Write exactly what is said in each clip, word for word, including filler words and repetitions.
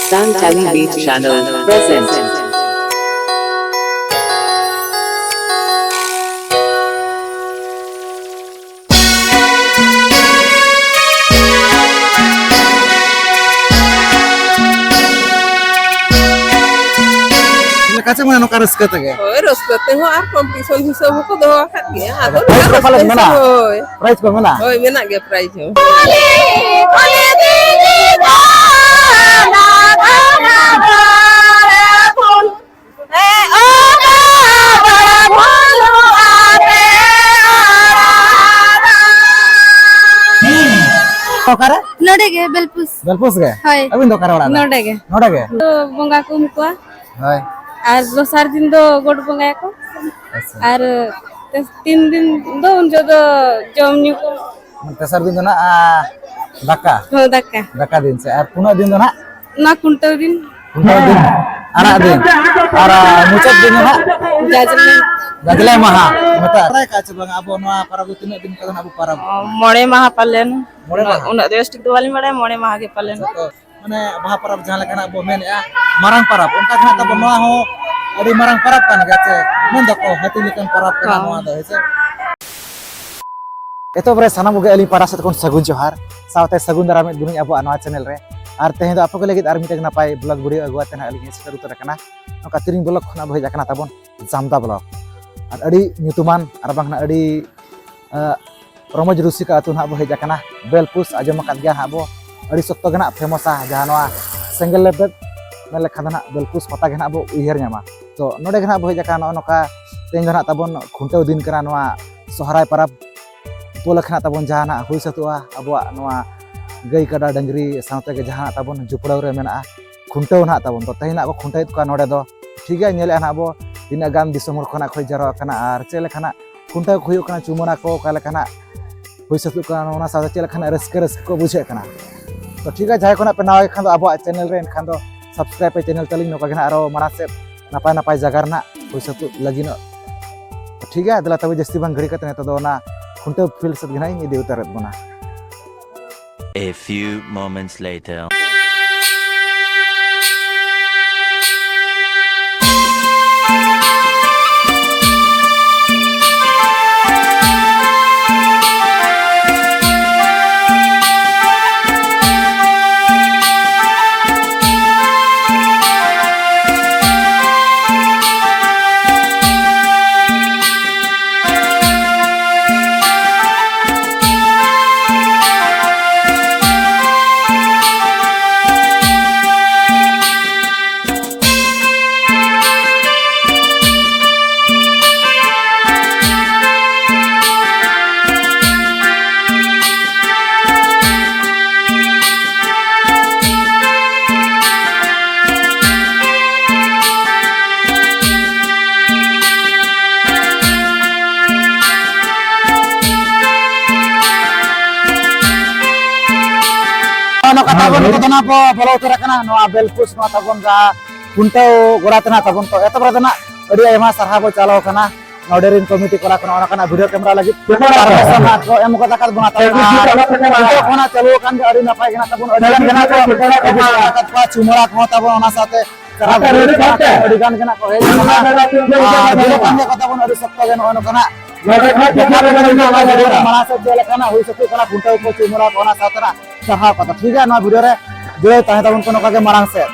Sanchali Beat Channel presents. ᱪᱮᱫ ᱞᱮᱠᱟ ᱪᱮ ᱢᱟᱱᱮ ᱱᱚᱝᱠᱟ ᱨᱟᱹᱥᱠᱟᱹ ᱛᱮᱜᱮ? ᱦᱳᱭ, ᱨᱟᱹᱥᱠᱟᱹ ᱛᱮᱦᱚᱸ ᱟᱨ ᱠᱚᱢᱯᱤᱴᱤᱥᱚᱱ ᱦᱤᱥᱟᱹᱵ ᱦᱚᱸᱠᱚ ᱫᱚᱦᱚ ᱟᱠᱟᱫ ᱜᱮᱭᱟ᱾ ᱟᱫᱚ ᱟᱫᱚ ᱯᱨᱟᱭᱤᱡᱽ ᱠᱚ ᱨᱟᱹᱥᱠᱟᱹ ᱯᱟᱞᱮᱱ ᱦᱤᱥᱟᱹᱵ ᱢᱮᱱᱟᱜᱼᱟ? ᱦᱳᱭ᱾ ᱯᱨᱟᱭᱤᱡᱽ ᱠᱚ ᱢᱮᱱᱟᱜᱼᱟ? ᱦᱳᱭ, ᱢᱮᱱᱟᱜ ᱜᱮᱭᱟ ᱯᱨᱟᱭᱤᱡᱽ ᱦᱚᱸ᱾ ᱚᱠᱟᱨᱮ? ᱱᱚᱰᱮ ᱜᱮ, ᱵᱮᱞᱯᱩᱥ᱾ ᱵᱮᱞᱯᱩᱥ ᱜᱮ? ᱦᱳᱭ᱾ ᱟᱹᱵᱤᱱ ᱫᱚ ᱚᱠᱟᱨᱮ ᱚᱲᱟᱜ ᱫᱚ? ᱱᱚᱰᱮ ᱜᱮ᱾ ᱱᱚᱰᱮ ᱜᱮ? ᱫᱚ ᱵᱚᱸᱜᱟ ᱠᱚ ᱩᱢ ᱠᱚᱣᱟ᱾ ᱦᱳᱭ᱾ ᱟᱨ ᱫᱚᱥᱟᱨ ᱫᱤᱱ ᱫᱚ ᱜᱚᱰ ᱵᱚᱸᱜᱟᱭᱟᱠᱚ᱾ ᱟᱪᱪᱷᱟ᱾ ᱟᱨ ᱛᱤᱱ ᱫᱤᱱ ᱫᱚ ᱩᱱ ᱡᱚᱦᱚᱜ ᱫᱚ ᱡᱚᱢ ᱧᱩ ᱠᱚ᱾ ᱛᱮᱥᱟᱨ ᱫᱤᱱ ᱫᱚ ᱱᱟᱜ, ᱟ, ᱫᱟᱠᱟ? ᱦᱳᱭ, ᱫᱟᱠᱟ᱾ ᱫᱟᱠᱟ ᱫᱤᱱ ᱥᱮ᱾ ᱟᱨ ᱯᱩᱱᱟᱹᱜ ᱫᱤᱱ ᱫᱚ ᱱᱟᱜ? ᱚᱱᱟ ᱠᱷᱩᱱᱴᱟᱹᱣ ᱫᱤᱱ᱾ ᱠᱷᱩᱱᱴᱟᱹᱣ ᱫᱤᱱ, ᱟᱲᱟᱜ ᱫᱤᱱ᱾ ᱟᱨ, ᱟ, ᱢᱩᱪᱟᱹᱫ ᱫᱤᱱ ᱫᱚ ᱱᱟᱜ? ᱡᱟᱡᱽᱞᱮ᱾ ᱡᱟᱡᱽᱞᱮ ᱢᱟᱦᱟ᱾ ᱢᱮᱛᱟᱜ ᱵᱟᱲᱟᱭ ᱠᱟᱜ ᱪᱮ ᱵᱟᱝ, ᱟᱵᱚ ᱱᱚᱣᱟ ᱯᱚᱨᱚᱵᱽ ᱫᱚ ᱛᱤᱱᱟᱹᱜ ᱫᱤᱱ ᱠᱷᱚᱱ ᱟᱵᱚ ᱯᱚᱨᱚᱵᱽ? ᱚ, ᱢᱚᱬᱮ ᱢᱟᱦᱟ ᱯᱟᱞᱮᱱ᱾ ᱢᱚᱬᱮ ᱢᱟᱦᱟ? ᱩᱱᱟᱹᱜ ᱵᱮᱥ ᱴᱷᱤᱠ ᱫᱚ ᱵᱟᱹᱞᱤᱧ ᱵᱟᱲᱟᱭᱟ, ᱢᱚᱬᱮ ᱢᱟᱦᱟ ᱜᱮ ᱯᱟᱞᱮᱱ᱾ ᱟᱪᱪᱷᱟ, ᱛᱚ, ᱢᱟᱱᱮ ᱵᱟᱦᱟ ᱯᱚᱨᱚᱵᱽ ᱡᱟᱦᱟᱸ ᱞᱮᱠᱟᱱᱟᱜ ᱵᱚ ᱢᱮᱱᱮᱫᱼᱟ, ᱢᱟᱨᱟᱝ ᱯᱚᱨᱚᱵᱽ, ᱚᱱᱠᱟ ᱜᱮ ᱦᱟᱸᱜ ᱛᱟᱵᱚ ᱱᱚᱣᱟ ᱦᱚᱸ ᱟᱹᱰᱤ ᱢᱟᱨᱟᱝ ᱯᱚᱨᱚᱵᱽ ᱠᱟᱱ ᱜᱮᱭᱟ, ᱪᱮ ᱢᱮᱱ ᱫᱚᱠᱚ ᱦᱟᱹᱛᱤ ᱞᱮᱠᱟᱱ ᱯᱚᱨᱚᱵᱽ ᱠᱟᱱᱟ ᱦᱚᱸ᱾ ᱱᱚᱣᱟ ᱫᱚ, ᱦᱮᱸ ᱥᱮ? ᱮᱛᱚᱦᱚᱵ ᱨᱮ ᱥᱟᱱᱟᱢ ᱠᱚᱜᱮ ᱟᱹᱞᱤᱧ ᱯᱟᱦᱴᱟ ᱥᱮᱫ ᱠᱷᱚᱱ ᱥᱟᱹᱜᱩᱱ ᱡᱚᱦᱟᱨ, ᱥᱟᱶᱛᱮ ᱥᱟᱹᱜᱩᱱ ᱫᱟᱨᱟᱢᱮᱫ ᱵᱚᱱᱟᱹᱧ ᱟᱵᱚᱣᱟᱜ ᱱᱚᱣᱟ ᱪᱮᱱᱮᱞ ᱨᱮ᱾ ᱟᱨ ᱛᱮᱦᱮᱧ ᱫᱚ ᱟᱯᱮ ᱠᱚ ᱞᱟᱹᱜᱤᱫ ᱟᱨ ᱢᱤᱫᱴᱟᱝ ᱱᱟᱯᱟᱭ ᱵᱞᱚᱜ ᱵᱷᱤᱰᱤᱭᱳ ᱟᱹᱜᱩ ᱟᱛᱮ ᱱᱟᱦᱟᱜ ᱞᱤᱧ ᱦᱮᱡ ᱥᱮᱴᱮᱨ ᱩᱛᱟᱹᱨ ᱟᱠᱟᱱᱟ᱾ ᱱᱚᱝᱠᱟ ᱛᱤᱨᱤᱝ ᱵᱞᱚᱠ ᱠᱷᱚᱱᱟᱜ ᱵᱚ ᱦᱮᱡ ᱟᱠᱟᱱᱟ ᱛᱟᱵᱚᱱ ᱡᱟᱢᱫᱟ ᱵᱞᱚᱠ᱾ ᱟᱨ ᱟᱹᱰᱤ ᱧᱩᱛᱩᱢᱟᱱ ᱟᱨ ᱵᱟᱝ ᱱᱟᱦᱟᱜ ᱟᱹᱰᱤ, ᱟᱸ, ᱨᱚᱢᱚᱡᱽ ᱨᱩᱥᱤᱠᱟ ᱟᱹᱛᱩ ᱱᱟᱦᱟᱜ ᱵᱚ ᱦᱮᱡ ᱟᱠᱟᱱᱟ᱾ ᱵᱮᱞᱯᱩᱥ ᱟᱸᱡᱚᱢ ᱟᱠᱟᱫ ᱜᱮᱭᱟ ᱱᱟᱦᱟᱜ ᱵᱚ, ᱟᱹᱰᱤ ᱥᱚᱠᱛᱚ ᱜᱮ ᱱᱟᱦᱟᱜ ᱯᱷᱮᱢᱚᱥᱟ, ᱡᱟᱦᱟᱸ ᱱᱚᱣᱟ ᱥᱮᱸᱜᱮᱞ ᱞᱮᱵᱮᱫ ᱢᱮᱱ ᱞᱮᱠᱷᱟᱱ ᱫᱚ ᱱᱟᱦᱟᱜ ᱵᱮᱞᱯᱩᱥ ᱯᱟᱛᱟ ᱜᱮ ᱱᱟᱦᱟᱜ ᱵᱚ ᱩᱭᱦᱟᱹᱨ ᱧᱟᱢᱟ᱾ ᱛᱚ ᱱᱚᱰᱮ ᱜᱮ ᱱᱟᱦᱟᱜ ᱵᱚ ᱦᱮᱡ ᱟᱠᱟᱱᱟ, ᱱᱚᱜᱼᱚ ᱱᱚᱝᱠᱟ ᱛᱮᱦᱮᱧ ᱫᱚ ᱱᱟᱦᱟᱜ ᱛᱟᱵᱚᱱ ᱠᱷᱩᱱᱴᱟᱹᱣ ᱫᱤᱱ ᱠᱟᱱᱟ᱾ ᱱᱚᱣᱟ ᱥᱚᱦᱨᱟᱭ ᱯᱚᱨᱚᱵᱽ ᱩᱯᱚᱞᱚᱠᱠᱷᱮ ᱱᱟᱦᱟᱜ ᱛᱟᱵᱚᱱ ᱡᱟᱦᱟᱸ ᱱᱟᱦᱟᱜ ᱦᱩᱭ ᱥᱟᱹᱛᱚᱜᱼᱟ, ᱟᱵᱚᱣᱟᱜ ᱱᱚᱣᱟ ᱜᱟᱹᱭ ᱠᱟᱰᱟ ᱰᱟᱹᱝᱨᱤ ᱥᱟᱶᱛᱮ ᱜᱮ ᱡᱟᱦᱟᱸ ᱱᱟᱦᱟᱜ ᱛᱟᱵᱚᱱ ᱡᱩᱯᱲᱟᱹᱣ ᱨᱮ ᱢᱮᱱᱟᱜᱼᱟ, ᱠᱷᱩᱱᱴᱟᱹᱣ ᱱᱟᱦᱟᱜ ᱛᱟᱵᱚᱱ᱾ ᱛᱚ ᱛᱮᱦᱮᱧ ᱱᱟᱦᱟᱜ ᱠᱚ ᱠᱷᱩᱱᱴᱟᱹᱣᱮᱫ ᱠᱚᱣᱟ ᱱᱚᱰᱮ ᱫᱚ᱾ ᱴᱷᱤᱠ ᱜᱮᱭᱟ, ᱧᱮᱞᱮᱫᱼᱟ ᱱᱟᱦᱟᱜ ᱵᱚ ᱛᱤᱱᱟᱹᱜ ᱜᱟᱱ ᱫᱤᱥᱚᱢ ᱦᱚᱲ ᱠᱚ ᱱᱟᱦᱟᱜ ᱠᱚ ᱡᱟᱣᱨᱟ ᱟᱠᱟᱱᱟ ᱟᱨ ᱪᱮᱫ ᱞᱮᱠᱟ ᱱᱟᱦᱟᱜ ᱠᱷᱩᱱᱴᱟᱹᱣ ᱠᱚ ᱦᱩᱭᱩᱜ ᱠᱟᱱᱟ, ᱪᱩᱢᱟᱹᱱᱟ ᱠᱚ ᱚᱠᱟ ᱞᱮᱠᱟ ᱱᱟᱦᱟᱜ ᱦᱩᱭ ᱥᱟᱹᱛᱚᱜ ᱠᱟᱱᱟ, ᱚᱱᱟ ᱥᱟᱶᱛᱮ ᱪᱮᱫ ᱞᱮᱠᱟ ᱱᱟᱦᱟᱜ ᱨᱟᱹᱥᱠᱟᱹ ᱨᱟᱹᱥᱠᱟᱹ ᱠᱚ ᱵᱩᱡᱷᱟᱹᱜ ᱠᱟᱱᱟ᱾ ᱛᱚ ᱴᱷᱤᱠ ᱜᱮᱭᱟ, ᱡᱟᱦᱟᱸᱭ ᱠᱚ ᱱᱟᱦᱟᱜ ᱯᱮ ᱱᱟᱣᱟ ᱜᱮ ᱠᱷᱟᱱ ᱫᱚ ᱟᱵᱚᱣᱟᱜ ᱪᱮᱱᱮᱞ ᱨᱮ, ᱮᱱᱠᱷᱟᱱ ᱫᱚ ᱥᱟᱵᱥᱠᱨᱟᱭᱤᱵ ᱯᱮ ᱪᱮᱱᱮᱞ ᱛᱟᱹᱞᱤᱧ, ᱱᱚᱝᱠᱟ ᱜᱮ ᱱᱟᱦᱟᱜ ᱟᱨᱚ ᱢᱟᱲᱟᱝ ᱥᱮᱫ ᱱᱟᱯᱟᱭ ᱱᱟᱯᱟᱭ ᱡᱟᱭᱜᱟ ᱨᱮᱱᱟᱜ ᱦᱩᱭ ᱥᱟᱹᱛᱚᱜ ᱞᱟᱹᱜᱤᱫᱚᱜ᱾ ᱛᱚ ᱴᱷᱤᱠ ᱜᱮᱭᱟ, ᱫᱮᱞᱟ ᱛᱚᱵᱮ ᱡᱟᱹᱥᱛᱤ ᱵᱟᱝ ᱜᱷᱟᱹᱲᱤ ᱠᱟᱛᱮ ᱱᱤᱛᱚᱜ ᱫᱚ ᱚᱱᱟ ᱠᱷᱩᱱᱴᱟᱹᱣ ᱯᱷᱤᱞᱰ ᱥᱮᱫ ᱜᱮ ᱱᱟᱦᱟᱜ ᱤᱧ ᱤᱫᱤ ᱩᱛᱟᱹᱨᱮᱫ ᱵᱚᱱᱟ᱾ A few moments later. ᱠᱟᱛᱷᱟ ᱵᱚᱱ ᱠᱚᱫᱚ ᱱᱟᱜ ᱵᱚ ᱵᱚᱞᱚ ᱩᱛᱟᱹᱨ ᱟᱠᱟᱱᱟ ᱱᱚᱣᱟ ᱵᱮᱞᱯᱩᱥ, ᱱᱚᱣᱟ ᱛᱟᱵᱚᱱ ᱡᱟᱦᱟᱸ ᱠᱷᱩᱱᱴᱟᱹᱣ ᱜᱚᱲᱟ ᱛᱮ ᱱᱟᱜ ᱛᱟᱵᱚᱱ᱾ ᱛᱚ ᱮᱛᱚᱦᱚᱵ ᱨᱮᱫᱚ ᱱᱟᱜ ᱟᱹᱰᱤ ᱟᱭᱢᱟ ᱥᱟᱨᱦᱟᱣ ᱵᱚ ᱪᱟᱞᱟᱣ ᱠᱟᱱᱟ ᱱᱚᱰᱮ ᱨᱤᱱ ᱠᱚᱢᱤᱴᱤ ᱠᱚᱲᱟ ᱠᱚ ᱱᱚᱜᱼᱚ ᱱᱚᱝᱠᱟᱱᱟᱜ ᱵᱷᱤᱰᱤᱭᱳ ᱠᱮᱢᱮᱨᱟ ᱞᱟᱹᱜᱤᱫ ᱯᱟᱨᱢᱤᱥᱚᱱ ᱱᱟᱜ ᱠᱚ ᱮᱢ ᱜᱚᱫ ᱟᱠᱟᱫ ᱵᱚᱱᱟ᱾ ᱛᱟᱵᱚᱱ ᱟᱨ ᱱᱤᱛᱚᱜ ᱠᱷᱚᱱᱟᱜ ᱪᱟᱹᱞᱩ ᱟᱠᱟᱱ ᱜᱮ ᱟᱹᱰᱤ ᱱᱟᱯᱟᱭ ᱜᱮ ᱱᱟᱜ ᱛᱟᱵᱚᱱ, ᱟᱹᱰᱤ ᱜᱟᱱ ᱜᱮ ᱱᱟᱜ ᱠᱚ ᱟᱹᱜᱩ ᱟᱠᱟᱫ ᱠᱚᱣᱟ ᱪᱩᱢᱟᱹᱲᱟ ᱠᱚᱦᱚᱸ ᱛᱟᱵᱚᱱ, ᱚᱱᱟ ᱥᱟᱶᱛᱮ ᱪᱟᱨᱦᱟᱣ ᱠᱚ ᱟᱹᱰᱤ ᱜᱟᱱ ᱜᱮ ᱱᱟᱜ ᱠᱚ ᱦᱮᱡ ᱟᱠᱟᱱᱟ᱾ ᱟᱨ ᱧᱮᱞᱚᱜ ᱠᱟᱱ ᱜᱮᱭᱟ ᱠᱚ ᱛᱟᱵᱚᱱ ᱟᱹᱰᱤ ᱥᱚᱠᱛᱚ ᱜᱮ ᱱᱚᱜᱼᱚ ᱱᱚᱝᱠᱟᱱᱟᱜ ᱢᱟᱲᱟᱝ ᱥᱮᱫ ᱪᱮᱫ ᱞᱮᱠᱟᱱᱟᱜ ᱦᱩᱭ ᱥᱟᱹᱛᱚᱜ ᱠᱟᱱᱟ ᱠᱷᱩᱱᱴᱟᱹᱣ ᱠᱚ ᱪᱩᱢᱟᱹᱲᱟ ᱠᱚ, ᱚᱱᱟ ᱥᱟᱶᱛᱮ ᱱᱟᱜ ᱪᱟᱨᱦᱟᱣ ᱠᱟᱛᱷᱟ᱾ ᱴᱷᱤᱠ ᱜᱮᱭᱟ, ᱱᱚᱣᱟ ᱵᱷᱤᱰᱤᱭᱳ ᱨᱮ ᱡᱩᱲᱟᱹᱣ ᱛᱟᱦᱮᱸ ᱛᱟᱵᱚᱱ ᱯᱮ ᱱᱚᱝᱠᱟ ᱜᱮ ᱢᱟᱲᱟᱝ ᱥᱮᱫ᱾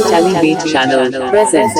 Tally Beat Channel present.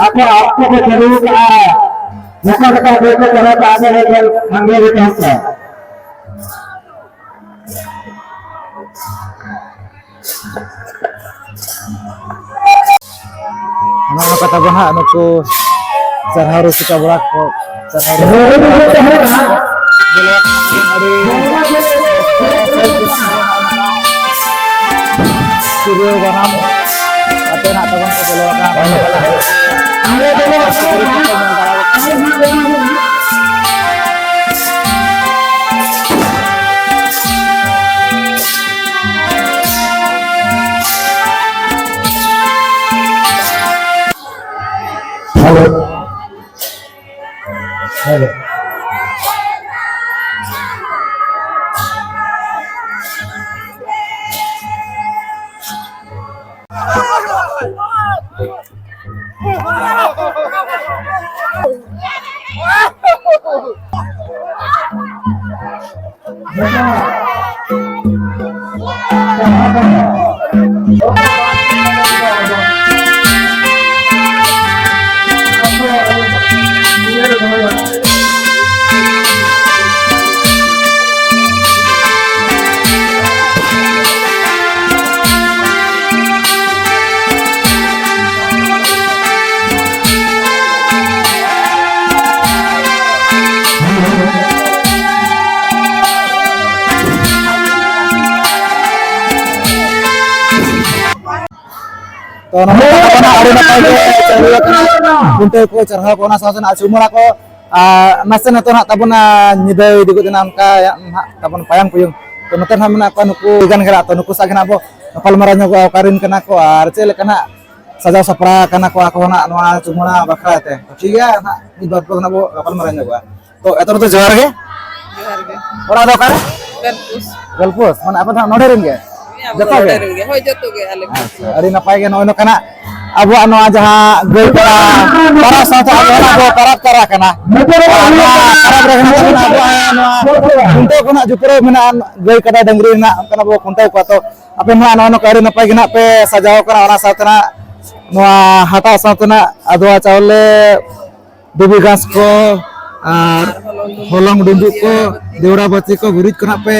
ᱟᱠᱚ ᱟᱠᱚ ᱠᱚ ᱪᱟᱹᱞᱩ ᱠᱟᱜᱼᱟ᱾ ᱱᱚᱝᱠᱟ ᱠᱟᱛᱮ ᱟᱵᱚ ᱠᱚ ᱪᱟᱞᱟᱣ ᱠᱟᱜᱼᱟ, ᱟᱵᱚ ᱦᱚᱸ ᱧᱮᱞ ᱥᱟᱸᱜᱮ ᱜᱮ ᱛᱟᱦᱮᱸ ᱠᱚᱜᱼᱟ᱾ ᱱᱚᱜᱼᱚ ᱱᱚᱝᱠᱟ ᱛᱟᱵᱚᱱ ᱦᱟᱸᱜ ᱱᱩᱠᱩ ᱥᱟᱨᱦᱟᱣ ᱨᱩᱥᱤᱠᱟ ᱵᱚᱲᱟ ᱠᱚ, ᱥᱟᱨᱦᱟᱣ ᱨᱩᱥᱤᱠᱟ ᱵᱚᱲᱟ ᱠᱚ ᱟᱹᱰᱤ ᱛᱤᱨᱭᱳ ᱵᱟᱱᱟᱢ ᱟᱛᱮ ᱱᱟᱜ ᱛᱟᱵᱚᱱ ᱠᱚ ᱵᱚᱞᱚ ᱟᱠᱟᱱᱟ᱾ Hello. Hello. ᱛᱚ, ᱱᱚᱜᱼᱚᱭ ᱛᱟᱵᱚᱱ ᱦᱟᱸᱜ ᱟᱹᱰᱤ ᱱᱟᱯᱟᱭ ᱜᱮ ᱪᱟᱹᱞᱩ ᱟᱠᱟᱱᱟ᱾ ᱠᱷᱩᱱᱴᱟᱹᱣ ᱠᱚ ᱪᱟᱨᱦᱟᱣ ᱠᱚ, ᱚᱱᱟ ᱥᱟᱶᱛᱮ ᱱᱟᱜ ᱪᱩᱢᱟᱹᱲᱟ ᱠᱚ, ᱟᱨ ᱱᱟᱥᱮ ᱱᱤᱛᱚᱜ ᱱᱟᱜ ᱛᱟᱵᱚᱱ, ᱟᱨ, ᱧᱤᱫᱟᱹ ᱤᱫᱤ ᱜᱚᱫ ᱮᱱᱟ, ᱚᱱᱠᱟ ᱱᱟᱜ ᱛᱟᱵᱚᱱ ᱯᱟᱭᱟᱝ ᱯᱩᱭᱩᱝ᱾ ᱛᱚ, ᱱᱚᱛᱮ ᱱᱟᱜ ᱢᱮᱱᱟᱜ ᱠᱚᱣᱟ ᱱᱩᱠᱩ ᱜᱟᱱ ᱜᱮ ᱱᱟᱜ, ᱛᱚ, ᱱᱩᱠᱩ ᱥᱟᱶ ᱜᱮ ᱱᱟᱜ ᱵᱚ ᱜᱟᱯᱟᱞᱢᱟᱨᱟᱣ ᱧᱚᱜᱚᱜᱼᱟ, ᱚᱠᱟ ᱨᱮᱱ ᱠᱟᱱᱟ ᱠᱚ ᱟᱨ ᱪᱮᱫ ᱞᱮᱠᱟ ᱱᱟᱜ ᱥᱟᱡᱟᱣ ᱥᱟᱯᱲᱟᱣ ᱠᱟᱱᱟ ᱠᱚ ᱟᱠᱚ ᱱᱟᱜ ᱱᱚᱣᱟ ᱪᱩᱢᱟᱹᱲᱟ ᱵᱟᱠᱷᱨᱟ ᱛᱮ᱾ ᱴᱷᱤᱠ ᱜᱮᱭᱟ, ᱱᱟᱜ ᱢᱤᱫ ᱵᱟᱨ ᱠᱚ ᱱᱟᱜ ᱵᱚ ᱜᱟᱯᱟᱞᱢᱟᱨᱟᱣ ᱧᱚᱜᱚᱜᱼᱟ᱾ ᱛᱚ, ᱮᱛᱚᱦᱚᱵ ᱫᱚ ᱡᱚᱦᱟᱨ ᱜᱮ᱾ ᱡᱚᱦᱟᱨ ᱜᱮ᱾ ᱚᱲᱟᱜ ᱫᱚ ᱚᱠᱟᱨᱮ? ᱜᱚᱞᱯᱩᱥ᱾ ᱜᱚᱞᱯᱩᱥ, ᱢᱟᱱᱮ ᱟᱯᱮ ᱫᱚ ᱦᱟᱸᱜ ᱱᱚᱰᱮ ᱨᱮᱱ ᱜᱮ? ᱦᱮᱸ, ᱟᱵᱚ ᱡᱚᱛᱚ ᱱᱚᱰᱮ ᱜᱮ? ᱨᱮᱱ ᱜᱮ᱾ ᱦᱳᱭ, ᱡᱚᱛᱚ ᱜᱮ ᱟᱞᱮ ᱠᱚ᱾ ᱟᱪᱪᱷᱟ, ᱟᱹᱰᱤ ᱱᱟᱯᱟᱭ ᱜᱮ᱾ ᱱᱚᱜᱼᱚᱭ ᱱᱚᱝᱠᱟᱱᱟᱜ ᱟᱵᱚᱣᱟᱜ ᱱᱚᱣᱟ ᱡᱟᱦᱟᱸ ᱜᱟᱹᱭ ᱠᱟᱰᱟ ᱯᱟᱨᱟᱵᱽ ᱥᱟᱶᱛᱮ ᱟᱵᱚ ᱚᱱᱟ ᱠᱚ ᱯᱟᱨᱟᱵᱽ ᱛᱟᱨᱟ ᱠᱟᱱᱟ᱾ ᱟᱨ ᱱᱚᱣᱟ ᱯᱟᱨᱟᱵᱽ ᱨᱮ ᱦᱮᱱᱟᱜ ᱛᱟᱵᱚᱱᱟ ᱟᱵᱚᱣᱟᱜ ᱱᱚᱣᱟ ᱠᱷᱩᱱᱴᱟᱹᱣ ᱠᱷᱚᱱᱟᱜ ᱡᱩᱯᱲᱟᱹᱣ ᱢᱮᱱᱟᱜᱼᱟ ᱜᱟᱹᱭ ᱠᱟᱰᱟ ᱰᱟᱹᱝᱨᱤ ᱨᱮᱱᱟᱜ ᱚᱱᱠᱟᱱᱟᱜ ᱵᱚ ᱠᱷᱩᱱᱴᱟᱹᱣ ᱠᱚᱣᱟ᱾ ᱛᱚ, ᱟᱯᱮ ᱱᱚᱣᱟ ᱱᱚᱜᱼᱚᱭ ᱱᱚᱝᱠᱟ ᱟᱹᱰᱤ ᱱᱟᱯᱟᱭ ᱜᱮ ᱱᱟᱜ ᱯᱮ ᱥᱟᱡᱟᱣ ᱠᱟᱱᱟ, ᱚᱱᱟ ᱥᱟᱶᱛᱮ ᱱᱟᱜ ᱱᱚᱣᱟ ᱦᱟᱴᱟᱜ ᱥᱟᱶᱛᱮ ᱱᱟᱜ ᱟᱫᱽᱣᱟ ᱪᱟᱣᱞᱮ ᱫᱷᱩᱵᱤ ᱜᱷᱟᱥ ᱠᱚ ᱟᱨ ᱦᱚᱞᱚᱝ ᱰᱩᱸᱵᱩᱜ ᱠᱚ, ᱫᱮᱣᱲᱟ ᱵᱟᱹᱛᱤ ᱠᱚ, ᱜᱩᱨᱤᱡ ᱠᱚ ᱱᱟᱜ ᱯᱮ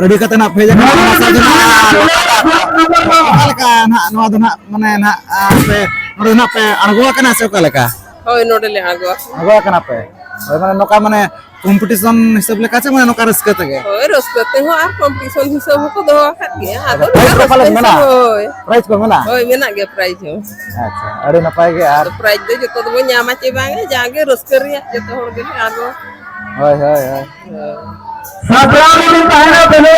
ᱨᱮᱰᱤ ᱠᱟᱛᱮ ᱱᱟᱜ ᱯᱮ ᱦᱮᱡ ᱟᱠᱟᱱᱟ᱾ ᱚᱱᱟ ᱥᱟᱶᱛᱮ ᱱᱟᱜ ᱚᱠᱟ ᱞᱮᱠᱟ ᱱᱟᱜ ᱱᱚᱣᱟ ᱫᱚ ᱱᱟᱜ, ᱢᱟᱱᱮ ᱱᱟᱜ, ᱟᱨ ᱯᱮ ᱱᱚᱰᱮ ᱱᱟᱜ ᱯᱮ ᱟᱬᱜᱚ ᱟᱠᱟᱱᱟ ᱥᱮ ᱚᱠᱟ ᱞᱮᱠᱟ? ᱦᱳᱭ, ᱱᱚᱰᱮ ᱞᱮ ᱟᱬᱜᱚ ᱟᱠᱟᱱᱟ᱾ ᱟᱬᱜᱚ ᱟᱠᱟᱱᱟ ᱯᱮ? ᱦᱳᱭ, ᱢᱟᱱᱮ ᱱᱚᱝᱠᱟ ᱢᱟᱱᱮ ᱠᱚᱢᱯᱤᱴᱤᱥᱚᱱ ᱦᱤᱥᱟᱹᱵ ᱞᱮᱠᱟ ᱪᱮ ᱢᱟᱱᱮ ᱱᱚᱝᱠᱟ ᱨᱟᱹᱥᱠᱟᱹ ᱛᱮᱜᱮ? ᱦᱳᱭ, ᱨᱟᱹᱥᱠᱟᱹ ᱛᱮᱦᱚᱸ ᱟᱨ ᱠᱚᱢᱯᱤᱴᱤᱥᱚᱱ ᱦᱤᱥᱟᱹᱵ ᱦᱚᱸᱠᱚ ᱫᱚᱦᱚ ᱟᱠᱟᱫ ᱜᱮᱭᱟ᱾ ᱟᱫᱚ ᱟᱫᱚ ᱯᱨᱟᱭᱤᱡᱽ ᱠᱚ ᱨᱟᱹᱥᱠᱟᱹ ᱯᱟᱞᱮᱱ ᱦᱤᱥᱟᱹᱵ, ᱢᱮᱱᱟᱜᱼᱟ? ᱦᱳᱭ᱾ ᱯᱨᱟᱭᱤᱡᱽ ᱠᱚ ᱢᱮᱱᱟᱜᱼᱟ? ᱦᱳᱭ, ᱢᱮᱱᱟᱜ ᱜᱮᱭᱟ ᱯᱨᱟᱭᱤᱡᱽ ᱦᱚᱸ᱾ ᱟᱪᱪᱷᱟ, ᱟᱹᱰᱤ ᱱᱟᱯᱟᱭ ᱜᱮ᱾ ᱟᱨ ᱟᱫᱚ ᱯᱨᱟᱭᱤᱡᱽ ᱫᱚ ᱡᱚᱛᱚ ᱫᱚᱵᱚᱱ ᱧᱟᱢᱟ ᱪᱮ ᱵᱟᱝᱟ, ᱡᱟᱜᱮ ᱨᱟᱹᱥᱠᱟᱹ ᱨᱮᱭᱟᱜ ᱡᱚᱛᱚ ᱦᱚᱲ ᱜᱮᱞᱮ ᱟᱬᱜᱚ᱾ ᱦᱳᱭ, ᱦᱳᱭ, ᱦᱳᱭ᱾ ᱦᱳᱭ᱾ ᱥᱟᱯᱲᱟᱣ ᱨᱮᱵᱚᱱ ᱛᱟᱦᱮᱱᱟ, ᱵᱮᱞᱮ᱾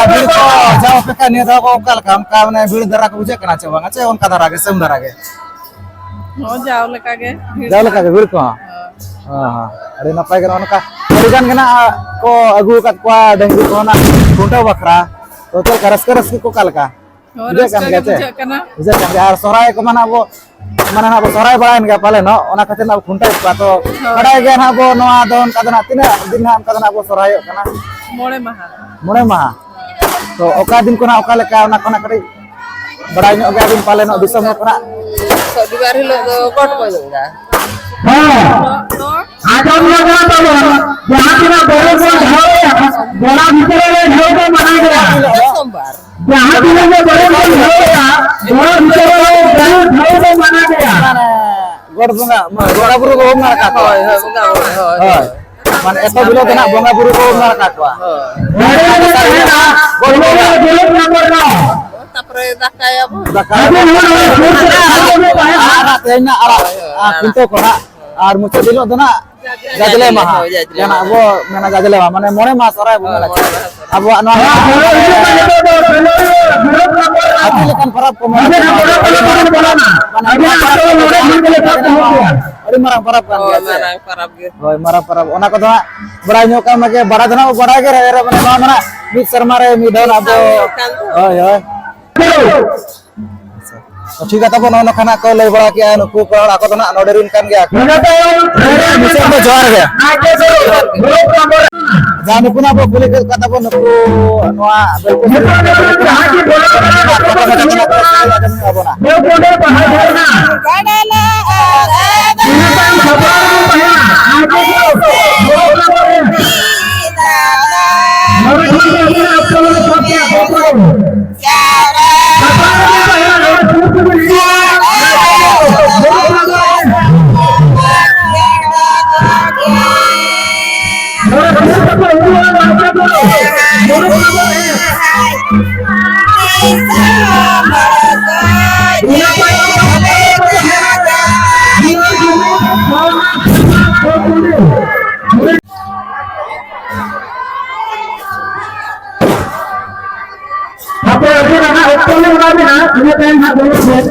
ᱟᱨ ᱵᱷᱤᱲ ᱠᱚ ᱡᱟᱣ ᱞᱮᱠᱟ ᱱᱤᱭᱟᱹ ᱫᱷᱟᱣ ᱠᱚ ᱚᱠᱟ ᱞᱮᱠᱟ? ᱚᱱᱠᱟ ᱢᱟᱱᱮ ᱵᱷᱤᱲ ᱫᱷᱟᱨᱟ ᱠᱚ ᱵᱩᱡᱷᱟᱹᱜ ᱠᱟᱱᱟ ᱪᱮ ᱵᱟᱝᱟ? ᱪᱮ ᱚᱱᱠᱟ ᱫᱷᱟᱨᱟ ᱜᱮ, ᱥᱮᱢ ᱫᱷᱟᱨᱟ ᱜᱮ? ᱦᱚᱸ, ᱡᱟᱣ ᱞᱮᱠᱟ ᱜᱮ ᱵᱷᱤᱲ ᱡᱟᱣ ᱠᱚ᱾ ᱞᱮᱠᱟ ᱜᱮ ᱵᱷᱤᱲ ᱠᱚ? ᱦᱚᱸ᱾ ᱦᱚᱸ, ᱦᱚᱸ᱾ ᱟᱹᱰᱤ ᱱᱟᱯᱟᱭ ᱜᱮ, ᱱᱚᱜᱼᱚ ᱱᱚᱝᱠᱟ ᱟᱹᱰᱤ ᱜᱟᱱ ᱜᱮ ᱱᱟᱜ ᱠᱚ ᱟᱹᱜᱩ ᱟᱠᱟᱫ ᱠᱚᱣᱟ ᱰᱟᱹᱝᱨᱤ ᱠᱚ ᱱᱟᱜ ᱠᱷᱩᱱᱴᱟᱹᱣ ᱵᱟᱠᱷᱨᱟ᱾ ᱛᱚ, ᱪᱮᱫ ᱞᱮᱠᱟ ᱨᱟᱹᱥᱠᱟᱹ, ᱨᱟᱹᱥᱠᱟᱹ ᱠᱚ ᱚᱠᱟ ᱞᱮᱠᱟ? ᱦᱚᱸ, ᱵᱩᱡᱷᱟᱹᱜ ᱠᱟᱱ ᱨᱟᱹᱥᱠᱟᱹ ᱜᱮᱭᱟ ᱜᱮ ᱪᱮ? ᱵᱩᱡᱷᱟᱹᱜ ᱠᱟᱱᱟ᱾ ᱵᱩᱡᱷᱟᱹᱜ ᱠᱟᱱ ᱜᱮᱭᱟ᱾ ᱟᱨ ᱥᱚᱦᱨᱟᱭ ᱠᱚᱢᱟ ᱱᱟᱜ ᱵᱚ, ᱢᱟᱱᱮ ᱱᱟᱜ ᱵᱚ ᱥᱚᱦᱨᱟᱭ ᱵᱟᱲᱟᱭᱮᱱ ᱜᱮᱭᱟ ᱯᱟᱞᱮ ᱱᱚᱜ, ᱚᱱᱟ ᱠᱷᱟᱹᱛᱤᱨ ᱱᱟᱜ ᱵᱚ ᱠᱷᱩᱱᱴᱟᱹᱣ ᱠᱚᱣᱟ᱾ ᱛᱚ, ᱦᱳᱭ᱾ ᱵᱟᱲᱟᱭ ᱜᱮᱭᱟ ᱱᱟᱜ ᱵᱚ ᱱᱚᱣᱟ ᱫᱚ ᱚᱱᱠᱟ ᱫᱚ ᱱᱟᱜ ᱛᱤᱱᱟᱹᱜ ᱫᱤᱱ ᱱᱟᱜ ᱚᱱᱠᱟ ᱫᱚ ᱱᱟᱜ ᱵᱚ ᱥᱚᱦᱨᱟᱭᱚᱜ ᱠᱟᱱᱟ? ᱢᱚᱬᱮ ᱢᱟᱦᱟ᱾ ᱢᱚᱬᱮ ᱢᱟᱦᱟ? ᱛᱚ, ᱚᱠᱟ ᱫᱤᱱ ᱠᱷᱚᱱᱟᱜ ᱚᱠᱟ ᱞᱮᱠᱟ, ᱚᱱᱟ ᱠᱷᱚᱱᱟᱜ ᱠᱟᱹᱴᱤᱡ ᱵᱟᱲᱟᱭ ᱧᱚᱜ ᱜᱮᱭᱟᱵᱤᱱ ᱯᱟᱞᱮᱱᱚᱜ ᱫᱤᱥᱚᱢ ᱦᱚᱲ ᱠᱷᱚᱱᱟᱜ᱾ ᱥᱚᱱᱤᱵᱟᱨ ᱦᱤᱞᱳᱜ ᱫᱚ ᱜᱚᱴ ᱵᱚᱱ ᱮᱱᱟ᱾ ᱦᱮᱸ᱾ ᱟᱸᱡᱚᱢ ᱧᱚᱜ ᱠᱟᱱᱟ ᱛᱟᱵᱚᱱ, ᱡᱟᱦᱟᱸ ᱛᱤᱱᱟᱹᱜ ᱵᱚᱨᱚᱱ ᱵᱚᱱ ᱫᱚᱦᱚᱭᱟ, ᱜᱚᱲᱟ ᱵᱷᱤᱛᱟᱹᱨ ᱨᱮ ᱡᱷᱟᱹᱣ ᱵᱚᱱ ᱢᱟᱱᱟᱣ ᱜᱮᱭᱟ᱾ ᱥᱳᱢᱵᱟᱨ᱾ ᱡᱟᱦᱟᱸ ᱛᱤᱱᱟᱹᱜ ᱜᱮ ᱵᱚᱨᱚᱱ ᱵᱚᱱ ᱫᱚᱦᱚᱭᱟ, ᱜᱚᱲᱟ ᱵᱷᱤᱛᱟᱹᱨ ᱨᱮ ᱡᱷᱟᱹᱣ ᱵᱚᱱ ᱢᱟᱱᱟᱣ ᱜᱮᱭᱟ᱾ ᱢᱟᱱᱮ, ᱜᱚᱰ ᱵᱚᱸᱜᱟ, ᱵᱚᱸᱜᱟ ᱵᱩᱨᱩ ᱠᱚ ᱵᱚᱱ ᱢᱟᱱᱟᱣ ᱠᱟᱜ ᱠᱚᱣᱟ᱾ ᱦᱳᱭ, ᱦᱳᱭ, ᱵᱚᱸᱜᱟ ᱵᱩᱨᱩ, ᱦᱳᱭ, ᱦᱳᱭ᱾ ᱦᱳᱭ᱾ ᱢᱟᱱᱮ, ᱮᱛᱚ ᱵᱤᱞᱚᱢ ᱫᱚ ᱱᱟᱜ ᱵᱚᱸᱜᱟ ᱵᱩᱨᱩ ᱠᱚ ᱵᱚᱱ ᱢᱟᱱᱟᱣ ᱠᱟᱜ ᱠᱚᱣᱟ᱾ ᱦᱳᱭ᱾ ᱜᱚᱰ ᱵᱚᱸᱜᱟ᱾ ᱛᱟᱯᱚᱨᱮ ᱫᱟᱜ ᱫᱟᱠᱟ ᱟᱨ ᱛᱮᱦᱮᱧ ᱱᱟᱜ ᱟᱨ ᱠᱷᱩᱱᱴᱟᱹᱣ ᱠᱚ ᱱᱟᱜ ᱟᱨ ᱢᱩᱪᱟᱹᱫ ᱦᱤᱞᱳᱜ ᱫᱚ ᱱᱟᱜ ᱡᱟᱡᱽᱞᱮ ᱢᱟᱦᱟ᱾ ᱦᱳᱭ, ᱡᱟᱡᱽᱞᱮ ᱡᱟᱦᱟᱸ ᱢᱟᱦᱟ᱾ ᱟᱵᱚ ᱢᱮᱱᱟ ᱡᱟᱡᱽᱞᱮ ᱢᱟᱦᱟ, ᱢᱟᱱᱮ ᱢᱚᱬᱮ ᱢᱟᱦᱟ ᱥᱚᱦᱨᱟᱭ ᱵᱚᱱ ᱢᱮᱱᱟ᱾ ᱟᱵᱚᱣᱟᱜ ᱱᱚᱣᱟ ᱦᱟᱹᱛᱤ ᱞᱮᱠᱟᱱ ᱯᱚᱨᱚᱵᱽ ᱠᱚ ᱢᱮᱱᱟᱜᱼᱟ᱾ ᱢᱟᱱᱮ ᱱᱚᱣᱟ ᱯᱚᱨᱚᱵᱽ ᱫᱚ ᱟᱹᱰᱤ ᱢᱟᱨᱟᱝ ᱯᱚᱨᱚᱵᱽ ᱠᱟᱱ ᱦᱳᱭ, ᱜᱮᱭᱟ ᱥᱮ? ᱢᱟᱨᱟᱝ ᱯᱚᱨᱚᱵᱽ ᱜᱮ᱾ ᱦᱳᱭ, ᱢᱟᱨᱟᱝ ᱯᱚᱨᱚᱵᱽ᱾ ᱚᱱᱟ ᱠᱚᱫᱚ ᱦᱟᱸᱜ ᱵᱟᱲᱟᱭ ᱧᱚᱜ ᱠᱟᱜ ᱢᱟᱜᱮ, ᱵᱟᱲᱟᱭ ᱫᱚ ᱱᱟᱜ ᱵᱚ ᱵᱟᱲᱟᱭ ᱜᱮ ᱨᱮ-, ᱨᱮ-, ᱢᱟᱱᱮ ᱱᱚᱣᱟ ᱢᱟ ᱱᱟᱜ ᱢᱤᱫ ᱥᱮᱨᱢᱟ ᱨᱮ ᱢᱤᱫ ᱫᱷᱟᱣ ᱱᱟᱜ ᱵᱚ, ᱦᱳᱭ, ᱦᱳᱭ᱾ ᱴᱷᱤᱠ ᱜᱮᱭᱟ, ᱛᱟᱵᱚ ᱱᱚᱜᱼᱚ ᱱᱚᱝᱠᱟ ᱱᱟᱜ ᱠᱚ ᱞᱟᱹᱭ ᱵᱟᱲᱟ ᱠᱮᱜᱼᱟ, ᱱᱩᱠᱩ ᱠᱚᱲᱟ ᱟᱠᱚ ᱫᱚ ᱱᱟᱜ ᱱᱚᱰᱮ ᱨᱤᱱ ᱠᱟᱱ ᱜᱮᱭᱟ ᱠᱚ᱾ ᱢᱩᱪᱟᱹᱫ ᱫᱚ ᱡᱚᱦᱟᱨ ᱜᱮ᱾ ᱡᱟᱦᱟᱸ ᱱᱩᱠᱩ ᱱᱟᱜ ᱵᱚ ᱠᱩᱞᱤ ᱠᱮᱫ ᱠᱚᱣᱟ ᱛᱟᱵᱚ ᱱᱩᱠᱩ ᱱᱚᱣᱟ ᱵᱮᱞᱠᱩᱥ ᱟᱵᱚᱱᱟ᱾ ᱦᱟᱯᱮ ᱟᱹᱵᱤᱱ ᱚᱱᱟ ᱚᱠᱛᱚ ᱞᱮ ᱮᱢᱟ ᱵᱤᱱᱟ, ᱤᱱᱟᱹ ᱛᱟᱭᱚᱢ ᱦᱟᱸᱜ ᱫᱩᱲᱩᱵ ᱵᱤᱱ᱾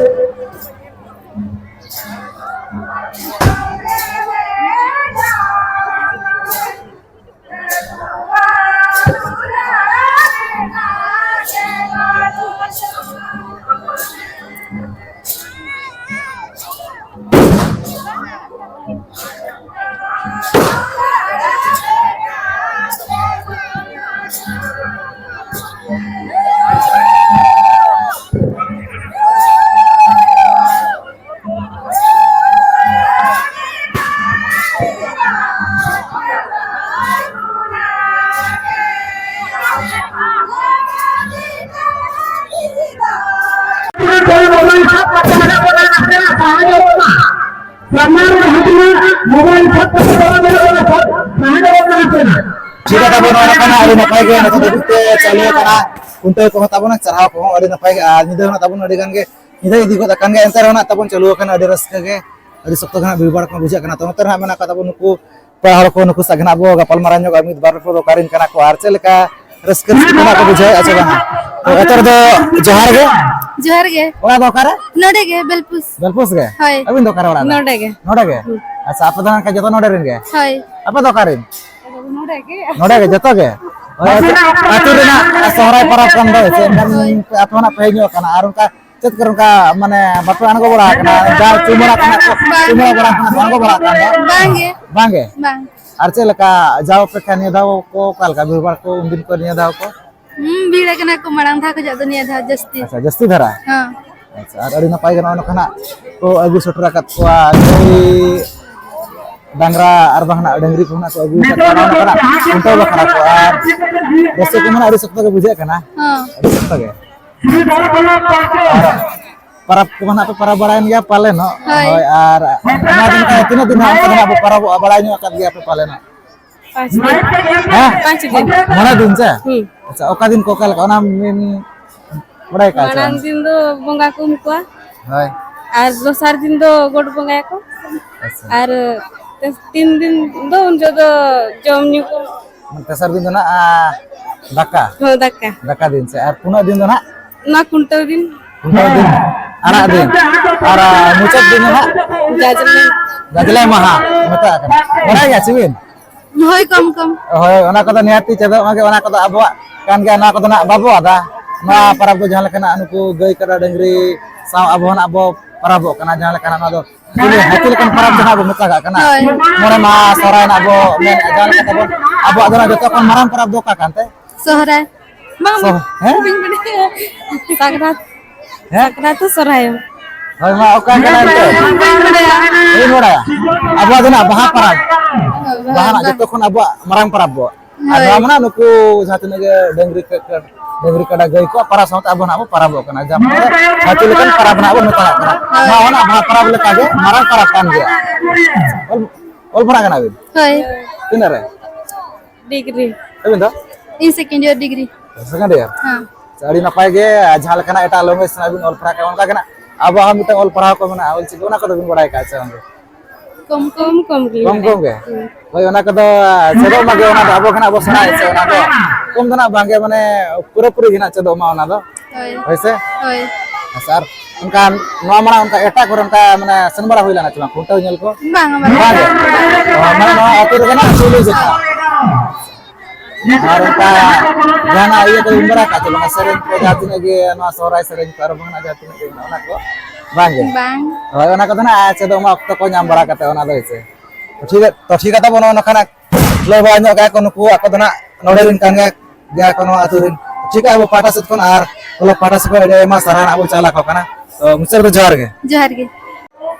ᱥᱟᱢᱱᱟ ᱨᱮ ᱡᱟᱦᱟᱸ ᱛᱤᱱᱟᱹᱜ ᱢᱳᱵᱟᱭᱤᱞ ᱥᱟᱵ ᱠᱟᱛᱮ ᱵᱚᱞᱚ ᱢᱮᱱᱟᱜ ᱵᱚᱱᱟ, ᱥᱟᱵ ᱥᱟᱦᱟ ᱧᱚᱜᱚᱜ ᱠᱟᱱᱟ ᱥᱮ ᱱᱟᱜ? ᱴᱷᱤᱠ ᱜᱮᱭᱟ, ᱛᱟᱵᱚᱱ ᱱᱚᱣᱟ ᱠᱟᱱᱟ, ᱟᱹᱰᱤ ᱱᱟᱯᱟᱭ ᱜᱮ ᱱᱤᱛᱚᱜ ᱫᱷᱟᱹᱵᱤᱡ ᱛᱮ ᱪᱟᱹᱞᱩ ᱟᱠᱟᱱᱟ᱾ ᱠᱷᱩᱱᱴᱟᱹᱣ ᱠᱚᱦᱚᱸ ᱛᱟᱵᱚᱱ, ᱪᱟᱨᱦᱟᱣ ᱠᱚᱦᱚᱸ ᱟᱹᱰᱤ ᱱᱟᱯᱟᱭ ᱜᱮ, ᱟᱨ ᱧᱤᱫᱟᱹ ᱦᱚᱸ ᱛᱟᱵᱚᱱ ᱟᱹᱰᱤ ᱜᱟᱱ ᱜᱮ ᱧᱤᱫᱟᱹ ᱤᱫᱤ ᱜᱚᱫ ᱟᱠᱟᱱ ᱜᱮᱭᱟ, ᱮᱱᱛᱮ ᱨᱮᱦᱚᱸ ᱱᱟᱜ ᱛᱟᱵᱚᱱ ᱪᱟᱹᱞᱩ ᱟᱠᱟᱱᱟ ᱟᱹᱰᱤ ᱨᱟᱹᱥᱠᱟᱹ ᱜᱮ, ᱟᱹᱰᱤ ᱥᱚᱠᱛᱚ ᱜᱮ ᱱᱟᱜ ᱵᱷᱤᱲ ᱵᱷᱟᱲ ᱠᱚ ᱵᱩᱡᱷᱟᱹᱜ ᱠᱟᱱᱟ᱾ ᱛᱚ ᱱᱚᱛᱮ ᱨᱮ ᱦᱟᱸᱜ ᱢᱮᱱᱟᱜ ᱠᱚᱣᱟ ᱛᱟᱵᱚᱱ ᱱᱩᱠᱩ ᱯᱮᱲᱟ ᱦᱚᱲ ᱠᱚ, ᱱᱩᱠᱩ ᱥᱟᱶ ᱜᱮ ᱱᱟᱜ ᱵᱚ ᱜᱟᱯᱟᱞ ᱢᱟᱨᱟᱣ ᱧᱚᱜᱼᱟ, ᱢᱤᱫ ᱵᱟᱨ ᱯᱚᱨᱚᱠᱟᱨᱤᱱ ᱠᱟᱱᱟ ᱠᱚ, ᱟᱨ ᱪᱮᱫ ᱞᱮᱠᱟ ᱨᱟᱹᱥᱠᱟᱹ ᱨᱟᱹᱥᱠᱟᱹ ᱠᱚ ᱱᱟᱜ ᱠᱚ ᱵᱩᱡᱷᱟᱹᱣᱮᱫᱼᱟ ᱥᱮ ᱵᱟᱝᱟ? ᱛᱚ ᱮᱛᱚᱨ ᱫᱚ ᱡᱚᱦᱟᱨ ᱜᱮ᱾ ᱡᱚᱦᱟᱨ ᱜᱮ᱾ ᱚᱲᱟᱜ ᱫᱚ ᱚᱠᱟᱨᱮ? ᱱᱚᱰᱮ ᱜᱮ, ᱵᱮᱞᱯᱩᱥ᱾ ᱵᱮᱞᱯᱩᱥ ᱜᱮ? ᱦᱳᱭ᱾ ᱟᱹᱵᱤᱱ ᱫᱚ ᱚᱠᱟᱨᱮ ᱚᱲᱟᱜ ᱫᱚ? ᱱᱚᱰᱮ ᱜᱮ᱾ ᱱᱚᱰᱮ ᱜᱮ? ᱦᱩᱸ᱾ ᱟᱪᱪᱷᱟ, ᱟᱯᱮ ᱫᱚ ᱱᱟᱜ ᱡᱚᱛᱚ ᱱᱚᱰᱮ ᱨᱮᱱ ᱜᱮ? ᱦᱳᱭ᱾ ᱟᱯᱮ ᱫᱚ ᱚᱠᱟᱨᱮᱱ? ᱱᱚᱰᱮ ᱜᱮ᱾ ᱱᱚᱰᱮ ᱜᱮ, ᱡᱚᱛᱚ ᱜᱮ? ᱦᱳᱭ, ᱟᱹᱛᱩ, ᱟᱹᱛᱩ ᱨᱮᱱᱟᱜ ᱥᱚᱦᱨᱟᱭ ᱯᱚᱨᱚᱵᱽ ᱠᱟᱱ ᱫᱚ, ᱪᱮᱫ ᱮᱱᱠᱷᱟᱱ ᱦᱳᱭ᱾ ᱟᱯᱮ ᱦᱚᱸ ᱱᱟᱜ ᱯᱮ ᱦᱮᱡ ᱧᱚᱜ ᱟᱠᱟᱱᱟ, ᱟᱨ ᱚᱱᱠᱟ ᱪᱮᱫ ᱠᱚᱨᱮ ᱚᱱᱠᱟ ᱢᱟᱱᱮ ᱵᱟᱯᱮ ᱟᱬᱜᱚ ᱵᱟᱲᱟ ᱟᱠᱟᱱᱟ? ᱡᱟ ᱪᱩᱢᱟᱹᱲᱟ ᱠᱚ ᱱᱟᱜ ᱠᱚ, ᱵᱟᱝ᱾ ᱪᱩᱢᱟᱹᱲᱟ ᱵᱟᱲᱟ ᱠᱚ ᱱᱟᱜ ᱠᱚ ᱟᱬᱜᱚ ᱵᱟᱲᱟ ᱟᱠᱟᱱ ᱫᱚ? ᱵᱟᱝ ᱜᱮ᱾ ᱵᱟᱝ ᱜᱮ? ᱵᱟᱝ᱾ ᱟᱨ ᱪᱮᱫ ᱞᱮᱠᱟ ᱡᱟᱣ ᱟᱯᱮᱠᱷᱟᱱ ᱱᱤᱭᱟᱹ ᱫᱷᱟᱣ ᱠᱚ ᱚᱠᱟ ᱞᱮᱠᱟ ᱵᱷᱤᱲ ᱵᱷᱟᱲ ᱠᱚ ᱩᱱᱫᱤᱱ ᱠᱚ ᱱᱤᱭᱟᱹ ᱫᱷᱟᱣ ᱠᱚ? ᱦᱩᱸ, ᱵᱷᱤᱲ ᱟᱠᱟᱱᱟ ᱠᱚ, ᱢᱟᱲᱟᱝ ᱫᱷᱟᱣ ᱠᱷᱚᱱᱟᱜ ᱫᱚ ᱱᱤᱭᱟᱹ ᱫᱷᱟᱣ ᱡᱟᱹᱥᱛᱤ᱾ ᱟᱪᱪᱷᱟ, ᱡᱟᱹᱥᱛᱤ ᱫᱷᱟᱨᱟ? ᱦᱮᱸ᱾ ᱟᱪᱪᱷᱟ, ᱟᱨ ᱟᱹᱰᱤ ᱱᱟᱯᱟᱭ ᱜᱮ ᱱᱚᱜᱼᱚ ᱱᱚᱝᱠᱟ ᱱᱟᱜ ᱠᱚ ᱟᱹᱜᱩ ᱥᱮᱴᱮᱨ ᱟᱠᱟᱫ ᱠᱚᱣᱟ, ᱜᱟᱹᱭ ᱰᱟᱝᱨᱟ ᱟᱨ ᱵᱟᱝ ᱱᱟᱜ ᱰᱟᱹᱝᱨᱤ ᱠᱚ ᱱᱟᱜ ᱠᱚ ᱟᱹᱜᱩ ᱟᱠᱟᱫ ᱠᱚᱣᱟ, ᱱᱚᱜᱼᱚ ᱱᱚᱝᱠᱟ ᱱᱟᱜ ᱠᱷᱩᱱᱴᱟᱹᱣ ᱵᱟᱠᱷᱨᱟ ᱠᱚ, ᱟᱨ ᱨᱟᱹᱥᱠᱟᱹ ᱠᱚ ᱢᱟ ᱱᱟᱜ ᱟᱹᱰᱤ ᱥᱚᱠᱛᱚ ᱜᱮ ᱵᱩᱡᱷᱟᱹᱜ ᱠᱟᱱᱟ, ᱦᱮᱸ᱾ ᱟᱹᱰᱤ ᱥᱚᱠᱛᱚ ᱜᱮ᱾ ᱟᱨ ᱯᱟᱨᱟᱵᱽ ᱠᱚᱢᱟ ᱱᱟᱜ ᱯᱮ ᱯᱟᱨᱟᱵᱽ ᱵᱟᱲᱟᱭᱮᱱ ᱜᱮᱭᱟ ᱯᱟᱞᱮᱱᱚᱜ? ᱦᱳᱭ᱾ ᱦᱳᱭ, ᱟᱨ ᱱᱚᱣᱟ ᱫᱤᱱ ᱠᱷᱚᱱ ᱛᱤᱱᱟᱹᱜ ᱫᱤᱱ ᱦᱟᱸᱜ ᱚᱱᱠᱟ ᱫᱚ ᱱᱟᱜ ᱵᱚ ᱯᱟᱨᱟᱵᱚᱜᱼᱟ, ᱵᱟᱲᱟᱭ ᱧᱚᱜ ᱟᱠᱟᱫ ᱜᱮᱭᱟ ᱯᱮ ᱯᱟᱞᱮᱱᱚᱜ? ᱯᱟᱸᱪ ᱫᱤᱱ᱾ ᱦᱮᱸ? ᱯᱟᱸᱪ ᱫᱤᱱ᱾ ᱢᱚᱬᱮ ᱫᱤᱱ ᱥᱮ? ᱦᱩᱸ᱾ ᱟᱪᱪᱷᱟ, ᱚᱠᱟ ᱫᱤᱱ ᱠᱚ ᱚᱠᱟ ᱞᱮᱠᱟ ᱚᱱᱟ ᱵᱤᱱ ᱵᱟᱲᱟᱭ ᱠᱟᱜᱼᱟ ᱥᱮ ᱢᱟᱲᱟᱝ ᱵᱟᱝ? ᱫᱤᱱ ᱫᱚ ᱵᱚᱸᱜᱟ ᱠᱚ ᱩᱢ ᱠᱚᱣᱟ᱾ ᱦᱳᱭ᱾ ᱟᱨ ᱫᱚᱥᱟᱨ ᱫᱤᱱ ᱫᱚ ᱜᱚᱰ ᱵᱚᱸᱜᱟᱭᱟᱠᱚ᱾ ᱟᱪᱪᱷᱟ᱾ ᱟᱨ ᱛᱤᱱ ᱫᱤᱱ ᱫᱚ ᱩᱱ ᱡᱚᱦᱚᱜ ᱫᱚ ᱡᱚᱢ ᱧᱩ ᱠᱚ᱾ ᱛᱮᱥᱟᱨ ᱫᱤᱱ ᱫᱚ ᱱᱟᱜ, ᱟ, ᱫᱟᱠᱟ᱾ ᱦᱚᱸ, ᱫᱟᱠᱟ᱾ ᱫᱟᱠᱟ ᱫᱤᱱ ᱥᱮ, ᱟᱨ ᱯᱩᱱᱟᱹᱜ ᱫᱤᱱ ᱫᱚ ᱱᱟᱜ? ᱱᱚᱣᱟ ᱠᱷᱩᱱᱴᱟᱹᱣ ᱫᱤᱱ᱾ ᱠᱷᱩᱱᱴᱟᱹᱣ ᱫᱤᱱ, ᱟᱲᱟᱜ ᱫᱤᱱ, ᱟᱨ, ᱟ, ᱢᱩᱪᱟᱹᱫ ᱫᱤᱱ ᱫᱚ ᱱᱟᱜ? ᱡᱟᱡᱞᱮ᱾ ᱡᱟᱡᱞᱮ ᱢᱟᱦᱟ ᱢᱮᱛᱟᱜ ᱠᱟᱱᱟ᱾ ᱵᱟᱲᱟᱭ ᱜᱮᱭᱟ ᱥᱮ ᱵᱤᱱ? ᱦᱳᱭ, ᱠᱚᱢ ᱠᱚᱢ᱾ ᱦᱳᱭ, ᱚᱱᱟ ᱠᱚᱫᱚ ᱱᱤᱦᱟᱹᱛᱤ ᱪᱮᱫᱚᱜ ᱢᱟ ᱜᱮ, ᱚᱱᱟ ᱠᱚᱫᱚ ᱟᱵᱚᱣᱟᱜ ᱠᱟᱱ ᱜᱮᱭᱟ, ᱱᱚᱣᱟ ᱠᱚᱫᱚ ᱱᱟᱜ ᱵᱟᱵᱚ ᱟᱫᱟ᱾ ᱱᱚᱣᱟ ᱦᱳᱭ᱾ ᱯᱚᱨᱚᱵᱽ ᱫᱚ ᱡᱟᱦᱟᱸ ᱞᱮᱠᱟᱱᱟᱜ ᱱᱩᱠᱩ ᱜᱟᱹᱭ ᱠᱟᱰᱟ ᱰᱟᱹᱝᱨᱤ ᱥᱟᱶ ᱟᱵᱚ ᱦᱚᱸ ᱱᱟᱜ ᱵᱚ ᱯᱚᱨᱚᱵᱚᱜ ᱠᱟᱱᱟ, ᱡᱟᱦᱟᱸ ᱞᱮᱠᱟᱱᱟᱜ ᱱᱚᱣᱟ ᱫᱚ ᱦᱟᱹᱛᱤ ᱞᱮᱠᱟᱱ ᱯᱚᱨᱚᱵᱽ ᱡᱟᱦᱟᱸ ᱵᱚ ᱢᱮᱛᱟᱜᱟᱜ ᱠᱟᱱᱟ᱾ ᱦᱳᱭ᱾ ᱢᱚᱬᱮ ᱢᱟᱦᱟ ᱥᱚᱦᱨᱟᱭ ᱨᱮᱱᱟᱜ ᱵᱚ ᱢᱮᱱᱮᱫᱼᱟ, ᱡᱟᱦᱟᱸ ᱞᱮᱠᱟ ᱛᱟᱵᱚᱱ ᱟᱵᱚᱣᱟᱜ ᱫᱚ ᱱᱟᱜ ᱡᱚᱛᱚ ᱠᱷᱚᱱ ᱢᱟᱨᱟᱝ ᱯᱚᱨᱚᱵᱽ ᱫᱚ ᱚᱠᱟ ᱠᱟᱱᱛᱮ? ᱥᱚᱦᱨᱟᱭ᱾ ᱵᱟᱝ, ᱥᱚᱦ-, ᱦᱮᱸ? ᱵᱟᱹᱧ ᱵᱟᱰᱟᱭᱟ᱾ ᱥᱟᱠᱨᱟᱛ᱾ ᱦᱮᱸ? ᱥᱟᱠᱨᱟᱛ ᱥᱮ ᱥᱚᱦᱨᱟᱭ? ᱦᱳᱭ, ᱢᱟ, ᱚᱠᱟ ᱠᱟᱱᱟ ᱮᱱᱛᱮ? ᱵᱟᱹᱧ ᱵᱟᱰᱟᱭᱟ᱾ ᱵᱟᱹᱧ ᱵᱟᱰᱟᱭᱟ᱾ ᱟᱵᱚᱣᱟᱜ ᱫᱚ ᱱᱟᱜ ᱵᱟᱦᱟ ᱯᱚᱨᱚᱵᱽ᱾ ᱦᱳᱭ, ᱵᱟᱦᱟ ᱱᱟᱜ ᱵᱟᱦᱟ᱾ ᱡᱚᱛᱚ ᱠᱷᱚᱱ ᱟᱵᱚᱣᱟᱜ ᱢᱟᱨᱟᱝ ᱯᱚᱨᱚᱵᱽ ᱵᱚ᱾ ᱟᱨ ᱦᱳᱭ᱾ ᱱᱚᱣᱟ ᱢᱟ ᱱᱟᱜ ᱱᱩᱠᱩ ᱡᱟᱦᱟᱸ ᱛᱤᱱᱟᱹᱜ ᱜᱮ ᱰᱟᱹᱝᱨᱤ ᱠᱟ-, ᱠᱟ-, ᱰᱟᱹᱝᱨᱤ ᱠᱟᱰᱟ ᱜᱟᱹᱭ ᱠᱚᱣᱟᱜ ᱯᱚᱨᱚᱵᱽ ᱥᱟᱶᱛᱮ ᱟᱵᱚ ᱱᱟᱜ ᱵᱚ ᱯᱚᱨᱚᱵᱚᱜ ᱠᱟᱱᱟ᱾ ᱡᱟᱦᱟᱸ ᱦᱟᱹᱛᱤ ᱞᱮᱠᱟᱱ ᱯᱚᱨᱚᱵᱽ ᱱᱟᱜ ᱵᱚ ᱢᱮᱛᱟᱜ ᱠᱟᱱᱟ᱾ ᱦᱳᱭ᱾ ᱱᱚᱣᱟ ᱦᱚᱸ ᱱᱟᱜ ᱵᱟᱦᱟ ᱯᱚᱨᱚᱵᱽ ᱞᱮᱠᱟᱜᱮ ᱢᱟᱨᱟᱝ ᱯᱚᱨᱚᱵᱽ ᱠᱟᱱ ᱜᱮᱭᱟ᱾ ᱚᱞ, ᱚᱞ ᱯᱟᱲᱦᱟᱜ ᱠᱟᱱᱟ ᱵᱤᱱ? ᱦᱳᱭ᱾ ᱛᱤᱱᱟᱹᱜ ᱨᱮ? ᱰᱤᱜᱽᱨᱤ᱾ ᱟᱹᱵᱤᱱ ᱫᱚ? ᱤᱧ second year degree. Second year? ᱦᱮᱸ᱾ ᱟᱪᱪᱷᱟ, ᱟᱹᱰᱤ ᱱᱟᱯᱟᱭ ᱜᱮ᱾ ᱟᱨ ᱡᱟᱦᱟᱸ ᱞᱮᱠᱟᱱᱟᱜ ᱮᱴᱟᱜ language ᱥᱟᱱᱟᱭ ᱵᱤᱱ ᱚᱞ ᱯᱟᱲᱦᱟᱣ ᱠᱟᱱᱟ, ᱚᱱᱠᱟ ᱜᱮ ᱱᱟᱜ ᱟᱵᱚᱣᱟᱜ ᱦᱚᱸ ᱢᱤᱫᱴᱟᱝ ᱚᱞ ᱯᱟᱲᱦᱟᱣ ᱠᱚ ᱢᱮᱱᱟᱜᱼᱟ, ᱚᱞ ᱪᱤᱠᱤ, ᱚᱱᱟ ᱠᱚᱫᱚ ᱵᱤᱱ ᱵᱟᱲᱟᱭ ᱠᱟᱜᱼᱟ ᱥᱮ ᱵᱟᱝ? ᱠᱚᱢ ᱠᱚᱢ, ᱠᱚᱢ ᱜᱮ᱾ ᱠᱚᱢ ᱠᱚᱢ ᱜᱮ? ᱦᱩᱸ᱾ ᱦᱳᱭ, ᱚᱱᱟ ᱠᱚᱫᱚ ᱪᱮᱫᱚᱜ ᱢᱟ ᱜᱮ, ᱚᱱᱟ ᱫᱚ ᱟᱵᱚ ᱜᱮ ᱱᱟᱜ ᱵᱚ ᱥᱮᱬᱟᱭᱟ ᱥᱮ, ᱚᱱᱟ ᱫᱚ ᱠᱚᱢ ᱫᱚ ᱱᱟᱜ ᱵᱟᱝ ᱜᱮ, ᱢᱟᱱᱮ ᱯᱩᱨᱟᱹᱯᱩᱨᱤ ᱜᱮ ᱱᱟᱜ ᱪᱮᱫᱚᱜ ᱢᱟ ᱚᱱᱟ ᱫᱚ᱾ ᱦᱳᱭ᱾ ᱦᱳᱭ ᱥᱮ? ᱦᱳᱭ᱾ ᱟᱪᱪᱷᱟ, ᱟᱨ ᱚᱱᱠᱟ ᱱᱚᱣᱟ ᱢᱟᱲᱟᱝ ᱚᱱᱠᱟ ᱮᱴᱟᱜ ᱠᱚᱨᱮ ᱚᱱᱠᱟ ᱢᱟᱱᱮ ᱥᱮᱱ ᱵᱟᱲᱟ ᱦᱩᱭ ᱞᱮᱱᱟ ᱪᱮ ᱵᱟᱝ ᱠᱷᱩᱱᱴᱟᱹᱣ ᱧᱮᱞ ᱠᱚ? ᱵᱟᱝ, ᱵᱟᱝ᱾ ᱵᱟᱝ ᱜᱮ? ᱚ, ᱢᱟᱱᱮ ᱱᱚᱣᱟ ᱟᱹᱛᱩ ᱨᱮᱜᱮ ᱱᱟᱜ ᱯᱩᱭᱞᱩ ᱡᱚᱠᱷᱟ᱾ ᱟᱨ ᱚᱱᱠᱟ ᱡᱟᱦᱟᱱᱟᱜ ᱤᱭᱟᱹ ᱠᱚ ᱵᱤᱱ ᱵᱟᱲᱟᱭ ᱠᱟᱜ ᱪᱮ ᱵᱟᱝ? ᱥᱮᱨᱮᱧ ᱠᱚ ᱡᱟᱦᱟᱸ ᱛᱤᱱᱟᱹᱜ ᱜᱮ ᱱᱚᱣᱟ ᱥᱚᱦᱨᱟᱭ ᱥᱮᱨᱮᱧ ᱠᱚ ᱟᱨ ᱵᱟᱝ ᱱᱟᱜ ᱡᱟᱦᱟᱸ ᱛᱤᱱᱟᱹᱜ ᱜᱮ ᱢᱮᱱᱟᱜᱼᱟ ᱚᱱᱟ ᱠᱚ? ᱵᱟᱝ ᱜᱮ? ᱵᱟᱝ᱾ ᱦᱳᱭ, ᱚᱱᱟ ᱠᱚᱫᱚ ᱱᱟᱜ ᱪᱮᱫᱚᱜ ᱢᱟ ᱚᱠᱛᱚ ᱠᱚ ᱧᱟᱢ ᱵᱟᱲᱟ ᱠᱟᱛᱮ ᱚᱱᱟ ᱫᱚ, ᱦᱮᱸ ᱥᱮ? ᱴᱷᱤᱠ ᱜᱮᱭᱟ, ᱛᱚ ᱴᱷᱤᱠ ᱜᱮᱭᱟ, ᱛᱟᱵᱚᱱ ᱱᱚᱜᱼᱚ ᱱᱚᱝᱠᱟᱱᱟᱜ ᱞᱟᱹᱭ ᱵᱟᱲᱟ ᱧᱚᱜ ᱜᱮᱭᱟ ᱠᱚ, ᱱᱩᱠᱩ ᱟᱠᱚ ᱫᱚ ᱱᱟᱜ ᱱᱚᱰᱮ ᱨᱮᱱ ᱠᱟᱱ ᱜᱮᱭᱟ, ᱜᱮᱭᱟ ᱠᱚ ᱱᱚᱣᱟ ᱟᱹᱛᱩ ᱨᱮᱱ᱾ ᱴᱷᱤᱠ ᱜᱮᱭᱟ, ᱟᱵᱚ ᱯᱟᱦᱴᱟ ᱥᱮᱫ ᱠᱷᱚᱱ ᱟᱨ ᱠᱞᱟᱵᱽ ᱯᱟᱦᱴᱟ ᱥᱮᱫ ᱠᱷᱚᱱ ᱟᱹᱰᱤ ᱟᱭᱢᱟ ᱥᱟᱨᱦᱟᱣ ᱱᱟᱜ ᱵᱚᱱ ᱪᱟᱞ ᱟᱠᱚ ᱠᱟᱱᱟ᱾ ᱛᱚ ᱢᱩᱪᱟᱹᱫ ᱨᱮ ᱡᱚᱦᱟᱨ ᱜᱮ᱾ ᱡᱚᱦᱟᱨ ᱜᱮ᱾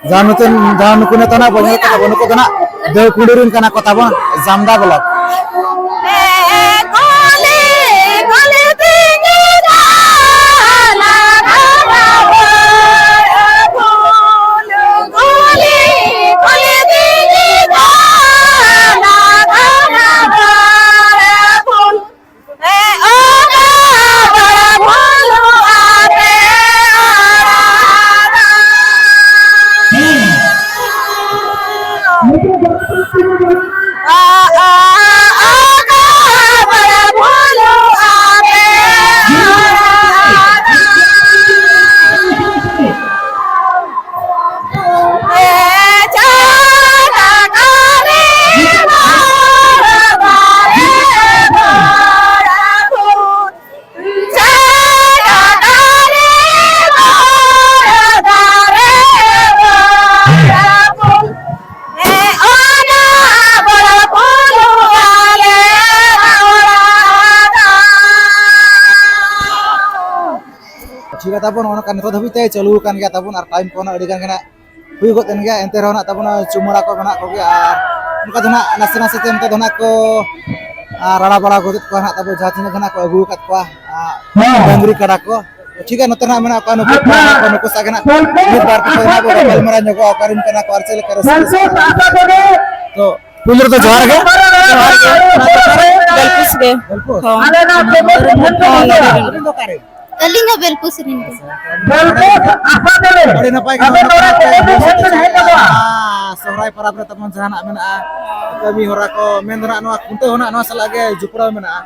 ᱡᱟᱦᱟᱸ ᱱᱩᱠᱤᱱ, ᱡᱟᱦᱟᱸ ᱱᱩᱠᱩ ᱱᱮᱛᱟᱨ ᱱᱟᱜ ᱵᱚᱱ ᱧᱮᱞ ᱠᱚ ᱛᱟᱵᱚᱱ, ᱱᱩᱠᱩ ᱫᱚ ᱱᱟᱜ ᱫᱟᱹᱣᱠᱩᱲᱤ ᱨᱮᱱ ᱠᱟᱱᱟ ᱠᱚ ᱛᱟᱵᱚᱱ, ᱡᱟᱢᱫᱟ ᱵᱞᱚᱠ᱾ ᱴᱷᱤᱠ ᱜᱮᱭᱟ ᱛᱟᱵᱚᱱ, ᱚᱱᱠᱟ ᱱᱤᱛᱚᱜ ᱫᱷᱟᱹᱵᱤᱡ ᱛᱮ ᱪᱟᱹᱞᱩ ᱟᱠᱟᱱ ᱜᱮᱭᱟ ᱛᱟᱵᱚᱱ, ᱟᱨ time ᱠᱚᱦᱚᱸ ᱟᱹᱰᱤ ᱜᱟᱱ ᱜᱮ ᱱᱟᱜ ᱦᱩᱭ ᱜᱚᱫ ᱮᱱ ᱜᱮᱭᱟ, ᱮᱱᱛᱮ ᱨᱮᱦᱚᱸ ᱱᱟᱜ ᱛᱟᱵᱚᱱ ᱪᱩᱢᱟᱹᱲᱟ ᱠᱚ ᱢᱮᱱᱟᱜ ᱠᱚᱜᱮᱭᱟ᱾ ᱟᱨ ᱚᱱᱠᱟ ᱫᱚ ᱱᱟᱜ ᱱᱟᱥᱮ ᱱᱟᱥᱮ ᱛᱮ ᱱᱤᱛᱚᱜ ᱫᱚ ᱱᱟᱜ ᱠᱚ, ᱟᱨ, ᱨᱟᱲᱟ ᱵᱟᱲᱟ ᱜᱚᱫᱮᱫ ᱠᱚᱣᱟ ᱱᱟᱜ ᱛᱟᱵᱚ ᱡᱟᱦᱟᱸ ᱛᱤᱱᱟᱹᱜ ᱜᱮ ᱱᱟᱜ ᱠᱚ ᱟᱹᱜᱩ ᱟᱠᱟᱫ ᱠᱚᱣᱟ, ᱟᱨ, ᱰᱟᱹᱝᱨᱤ ᱠᱟᱰᱟ ᱠᱚ᱾ ᱴᱷᱤᱠ ᱜᱮᱭᱟ, ᱱᱚᱛᱮ ᱱᱟᱜ ᱢᱮᱱᱟᱜ ᱠᱚᱣᱟ ᱱᱩᱠᱩ ᱠᱚᱲᱟ ᱠᱚ, ᱱᱩᱠᱩ ᱥᱟᱶ ᱜᱮ ᱱᱟᱜ ᱢᱤᱫ ᱵᱟᱨ ᱠᱟᱛᱷᱟ ᱱᱟᱜ ᱵᱚ ᱜᱟᱯᱟᱞᱢᱟᱨᱟᱣ ᱧᱚᱜᱚᱜᱼᱟ, ᱚᱠᱟ ᱨᱮᱱ ᱠᱟᱱᱟ ᱠᱚ ᱟᱨ ᱪᱮᱫ ᱞᱮᱠᱟ ᱨᱟᱹᱥᱠᱟᱹ ᱥᱟᱹᱛ ᱟᱠᱟᱫᱟ᱾ ᱛᱚ ᱯᱩᱭᱞᱩ ᱨᱮᱫᱚ ᱡᱚᱦᱟᱨ ᱜᱮ᱾ ᱡᱚᱦᱟᱨ ᱜᱮ᱾ ᱵᱮᱞᱯᱩᱥ ᱜᱮ᱾ ᱵᱮᱞᱯᱩᱥ? ᱦᱚᱸ᱾ ᱟᱞᱮ ᱱᱚᱣᱟ ᱦᱚᱸ, ᱱᱚᱰᱮ ᱨᱮᱱ᱾ ᱟᱹᱵᱤᱱ ᱫᱚ ᱚᱠᱟᱨᱮᱱ? ᱟᱹᱞᱤᱧ ᱦᱚᱸ ᱵᱮᱞᱯᱩᱥ ᱨᱮᱱ ᱜᱮ᱾ ᱟᱹᱰᱤ ᱱᱟᱯᱟᱭ ᱜᱮ, ᱱᱚᱣᱟ ᱱᱟᱯᱟᱭ ᱛᱮ ᱥᱚᱦᱨᱟᱭ ᱯᱚᱨᱚᱵᱽ ᱨᱮ ᱛᱟᱵᱚᱱ ᱡᱟᱦᱟᱱᱟᱜ ᱢᱮᱱᱟᱜᱼᱟ, ᱠᱟᱹᱢᱤ ᱦᱚᱨᱟ ᱠᱚ, ᱢᱮᱱ ᱫᱚ ᱱᱟᱜ ᱱᱚᱣᱟ ᱠᱷᱩᱱᱴᱟᱹᱣ ᱦᱚᱸ ᱱᱟᱜ ᱱᱚᱣᱟ ᱥᱟᱞᱟᱜ ᱜᱮ ᱡᱚᱯᱲᱟᱣ ᱢᱮᱱᱟᱜᱼᱟ᱾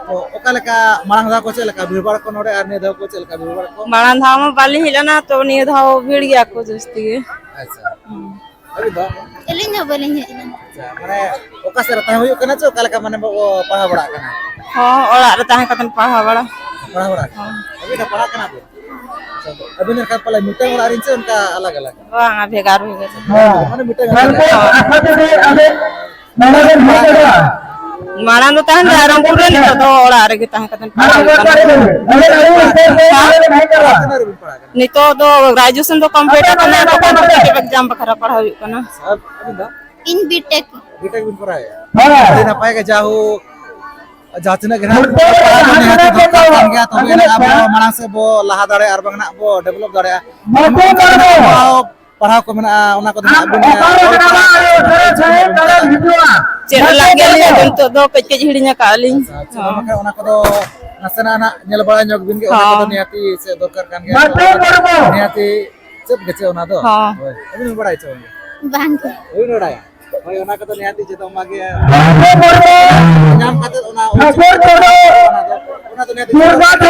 ᱛᱚ, ᱚᱠᱟ ᱞᱮᱠᱟ ᱢᱟᱲᱟᱝ ᱫᱷᱟᱣ ᱠᱚ, ᱪᱮᱫ ᱞᱮᱠᱟ ᱵᱷᱤᱲ ᱵᱷᱟᱲ ᱠᱚ ᱱᱚᱰᱮ, ᱟᱨ ᱱᱤᱭᱟᱹ ᱫᱷᱟᱣ ᱠᱚ ᱪᱮᱫ ᱞᱮᱠᱟ ᱵᱷᱤᱲ ᱵᱷᱟᱲ ᱠᱚ? ᱢᱟᱲᱟᱝ ᱫᱷᱟᱣ ᱢᱟ ᱵᱟᱹᱞᱤᱧ ᱦᱮᱡ ᱞᱮᱱᱟ, ᱛᱚ ᱱᱤᱭᱟᱹ ᱫᱷᱟᱣ ᱵᱷᱤᱲ ᱜᱮᱭᱟ ᱠᱚ ᱡᱟᱹᱥᱛᱤ ᱜᱮ᱾ ᱟᱪᱪᱷᱟ᱾ ᱦᱩᱸ᱾ ᱟᱹᱵᱤᱱ ᱫᱚ? ᱟᱹᱞᱤᱧ ᱦᱚᱸ ᱵᱟᱹᱞᱤᱧ ᱦᱮᱡ ᱞᱮᱱᱟ᱾ ᱟᱪᱪᱷᱟ, ᱢᱟᱱᱮ ᱚᱠᱟ ᱥᱮᱫ ᱨᱮ ᱛᱟᱦᱮᱸ ᱦᱩᱭᱩᱜ ᱠᱟᱱᱟ ᱪᱮ ᱚᱠᱟ ᱞᱮᱠᱟ ᱢᱟᱱᱮ ᱵᱚ ᱯᱟᱲᱦᱟᱣ ᱵᱟᱲᱟᱜ ᱠᱟᱱᱟ? ᱦᱚᱸ, ᱚᱲᱟᱜ ᱨᱮ ᱛᱟᱦᱮᱸ ᱠᱟᱛᱮ ᱯᱟᱲᱦᱟᱣ ᱵᱟᱲᱟ᱾ ᱯᱟᱲᱦᱟᱣ ᱵᱟᱲᱟᱜ ᱠᱟᱱᱟ? ᱦᱚᱸ᱾ ᱟᱹᱵᱤᱱ ᱫᱚ ᱯᱟᱲᱦᱟᱜ ᱠᱟᱱᱟ ᱵᱤᱱ? ᱟᱪᱪᱷᱟ, ᱟᱹᱵᱤᱱ ᱮᱱᱠᱷᱟᱱ ᱯᱟᱞᱮ ᱢᱤᱫᱴᱟᱝ ᱚᱲᱟᱜ ᱨᱮᱱ ᱪᱮ ᱚᱱᱠᱟ ᱟᱞᱟᱜᱽ ᱟᱞᱟᱜᱽ? ᱵᱟᱝᱟ, ᱵᱷᱮᱜᱟᱨ ᱵᱷᱮᱜᱟᱨ᱾ ᱦᱮᱸ᱾ ᱢᱟᱱᱮ ᱢᱤᱫᱴᱟᱝ ᱚᱲᱟᱜ ᱨᱮ? ᱢᱟᱲᱟᱝ ᱫᱚ ᱛᱟᱦᱮᱱ ᱨᱟᱭᱨᱚᱝᱯᱩᱨ ᱨᱮ, ᱱᱤᱛᱚᱜ ᱫᱚ ᱚᱲᱟᱜ ᱨᱮᱜᱮ ᱛᱟᱦᱮᱸ ᱠᱟᱛᱮ ᱯᱟᱲᱦᱟᱣ ᱦᱩᱭᱩᱜ ᱠᱟᱱᱟ᱾ ᱦᱮᱸ? ᱛᱤᱱᱟᱹᱜ ᱨᱮᱵᱤᱱ ᱯᱟᱲᱦᱟᱜ ᱠᱟᱱᱟ? ᱱᱤᱛᱚᱜ ᱫᱚ graduation ᱫᱚ complete ᱟᱠᱟᱱᱟ, ᱛᱚ competitive exam ᱵᱟᱠᱷᱨᱟ ᱯᱟᱲᱦᱟᱣ ᱦᱩᱭᱩᱜ ᱠᱟᱱᱟ᱾ ᱟᱨ ᱟᱹᱵᱤᱱ ᱫᱚ? ᱤᱧ B.Tech᱾ B.Tech ᱵᱤᱱ ᱠᱚᱨᱟᱣᱮᱫᱼᱟ? ᱦᱮᱸ᱾ ᱟᱹᱰᱤ ᱱᱟᱯᱟᱭ ᱜᱮ, ᱡᱟᱦᱳᱠ, ᱡᱟᱦᱟᱸ ᱛᱤᱱᱟᱹᱜ ᱜᱮ ᱱᱟᱦᱟᱜ ᱯᱟᱲᱦᱟᱣ ᱫᱚ ᱱᱤᱦᱟᱹᱛ ᱫᱚᱨᱠᱟᱨ ᱠᱟᱱ ᱜᱮᱭᱟ, ᱛᱚᱵᱮ ᱟᱹᱱᱤᱡ ᱟᱵᱚ ᱢᱟᱲᱟᱝ ᱥᱮᱫ ᱵᱚ ᱞᱟᱦᱟ ᱫᱟᱲᱮᱭᱟᱜᱼᱟ, ᱟᱨ ᱵᱟᱝ ᱱᱟᱦᱟᱜ ᱵᱚ develop ᱫᱟᱲᱮᱭᱟᱜᱼᱟ᱾ ᱱᱚᱝᱠᱟ ᱜᱮ ᱯᱟᱲᱦᱟᱣ, ᱯᱟᱲᱦᱟᱣ ᱠᱚ ᱢᱮᱱᱟᱜᱼᱟ, ᱚᱱᱟ ᱠᱚᱫᱚ ᱱᱟᱦᱟᱜ ᱵᱤᱱ ᱪᱮᱫ ᱞᱟᱹᱜᱤᱫ ᱟᱹᱞᱤᱧ ᱱᱤᱛᱚᱜ ᱫᱚ ᱠᱟᱹᱡ ᱠᱟᱹᱡ ᱦᱤᱲᱤᱧ ᱟᱠᱟᱫ ᱟᱹᱞᱤᱧ᱾ ᱟᱪᱪᱷᱟ, ᱟᱪᱪᱷᱟ, ᱦᱚᱸ᱾ ᱵᱟᱠᱷᱟᱱ ᱚᱱᱟ ᱠᱚᱫᱚ ᱱᱟᱥᱮᱱᱟᱜ ᱱᱟᱦᱟᱜ ᱧᱮᱞ ᱵᱟᱲᱟ ᱧᱚᱜ ᱵᱤᱱ ᱜᱮ, ᱚᱱᱟ ᱠᱚᱫᱚ ᱦᱚᱸ᱾ ᱱᱤᱦᱟᱹᱛᱤ ᱪᱮᱫ ᱫᱚᱨᱠᱟᱨ ᱠᱟᱱ ᱜᱮᱭᱟ᱾ ᱱᱤᱦᱟᱹᱛᱤ ᱪᱮᱫ ᱜᱮ ᱪᱮᱫ ᱚᱱᱟ ᱫᱚ? ᱦᱚᱸ᱾ ᱦᱳᱭ᱾ ᱟᱹᱵᱤᱱ ᱵᱤᱱ ᱵᱟᱲᱟᱭᱟ ᱪᱮ ᱵᱟᱝ? ᱵᱟᱝ ᱜᱮ᱾ ᱵᱟᱹᱵᱤᱱ ᱵᱟᱲᱟᱭᱟ? ᱦᱳᱭ, ᱚᱱᱟ ᱠᱚᱫᱚ ᱱᱤᱦᱟᱹᱛᱤ ᱪᱮᱫᱚᱜ ᱢᱟ ᱜᱮ᱾ ᱧᱟᱢ ᱠᱟᱛᱮ ᱚᱱᱟ ᱚᱱᱟ ᱫᱚ, ᱚᱱᱟ ᱫᱚ ᱱᱤᱦᱟᱹᱛᱤ ᱪᱮᱫᱚᱜ ᱢᱟ ᱜᱮ᱾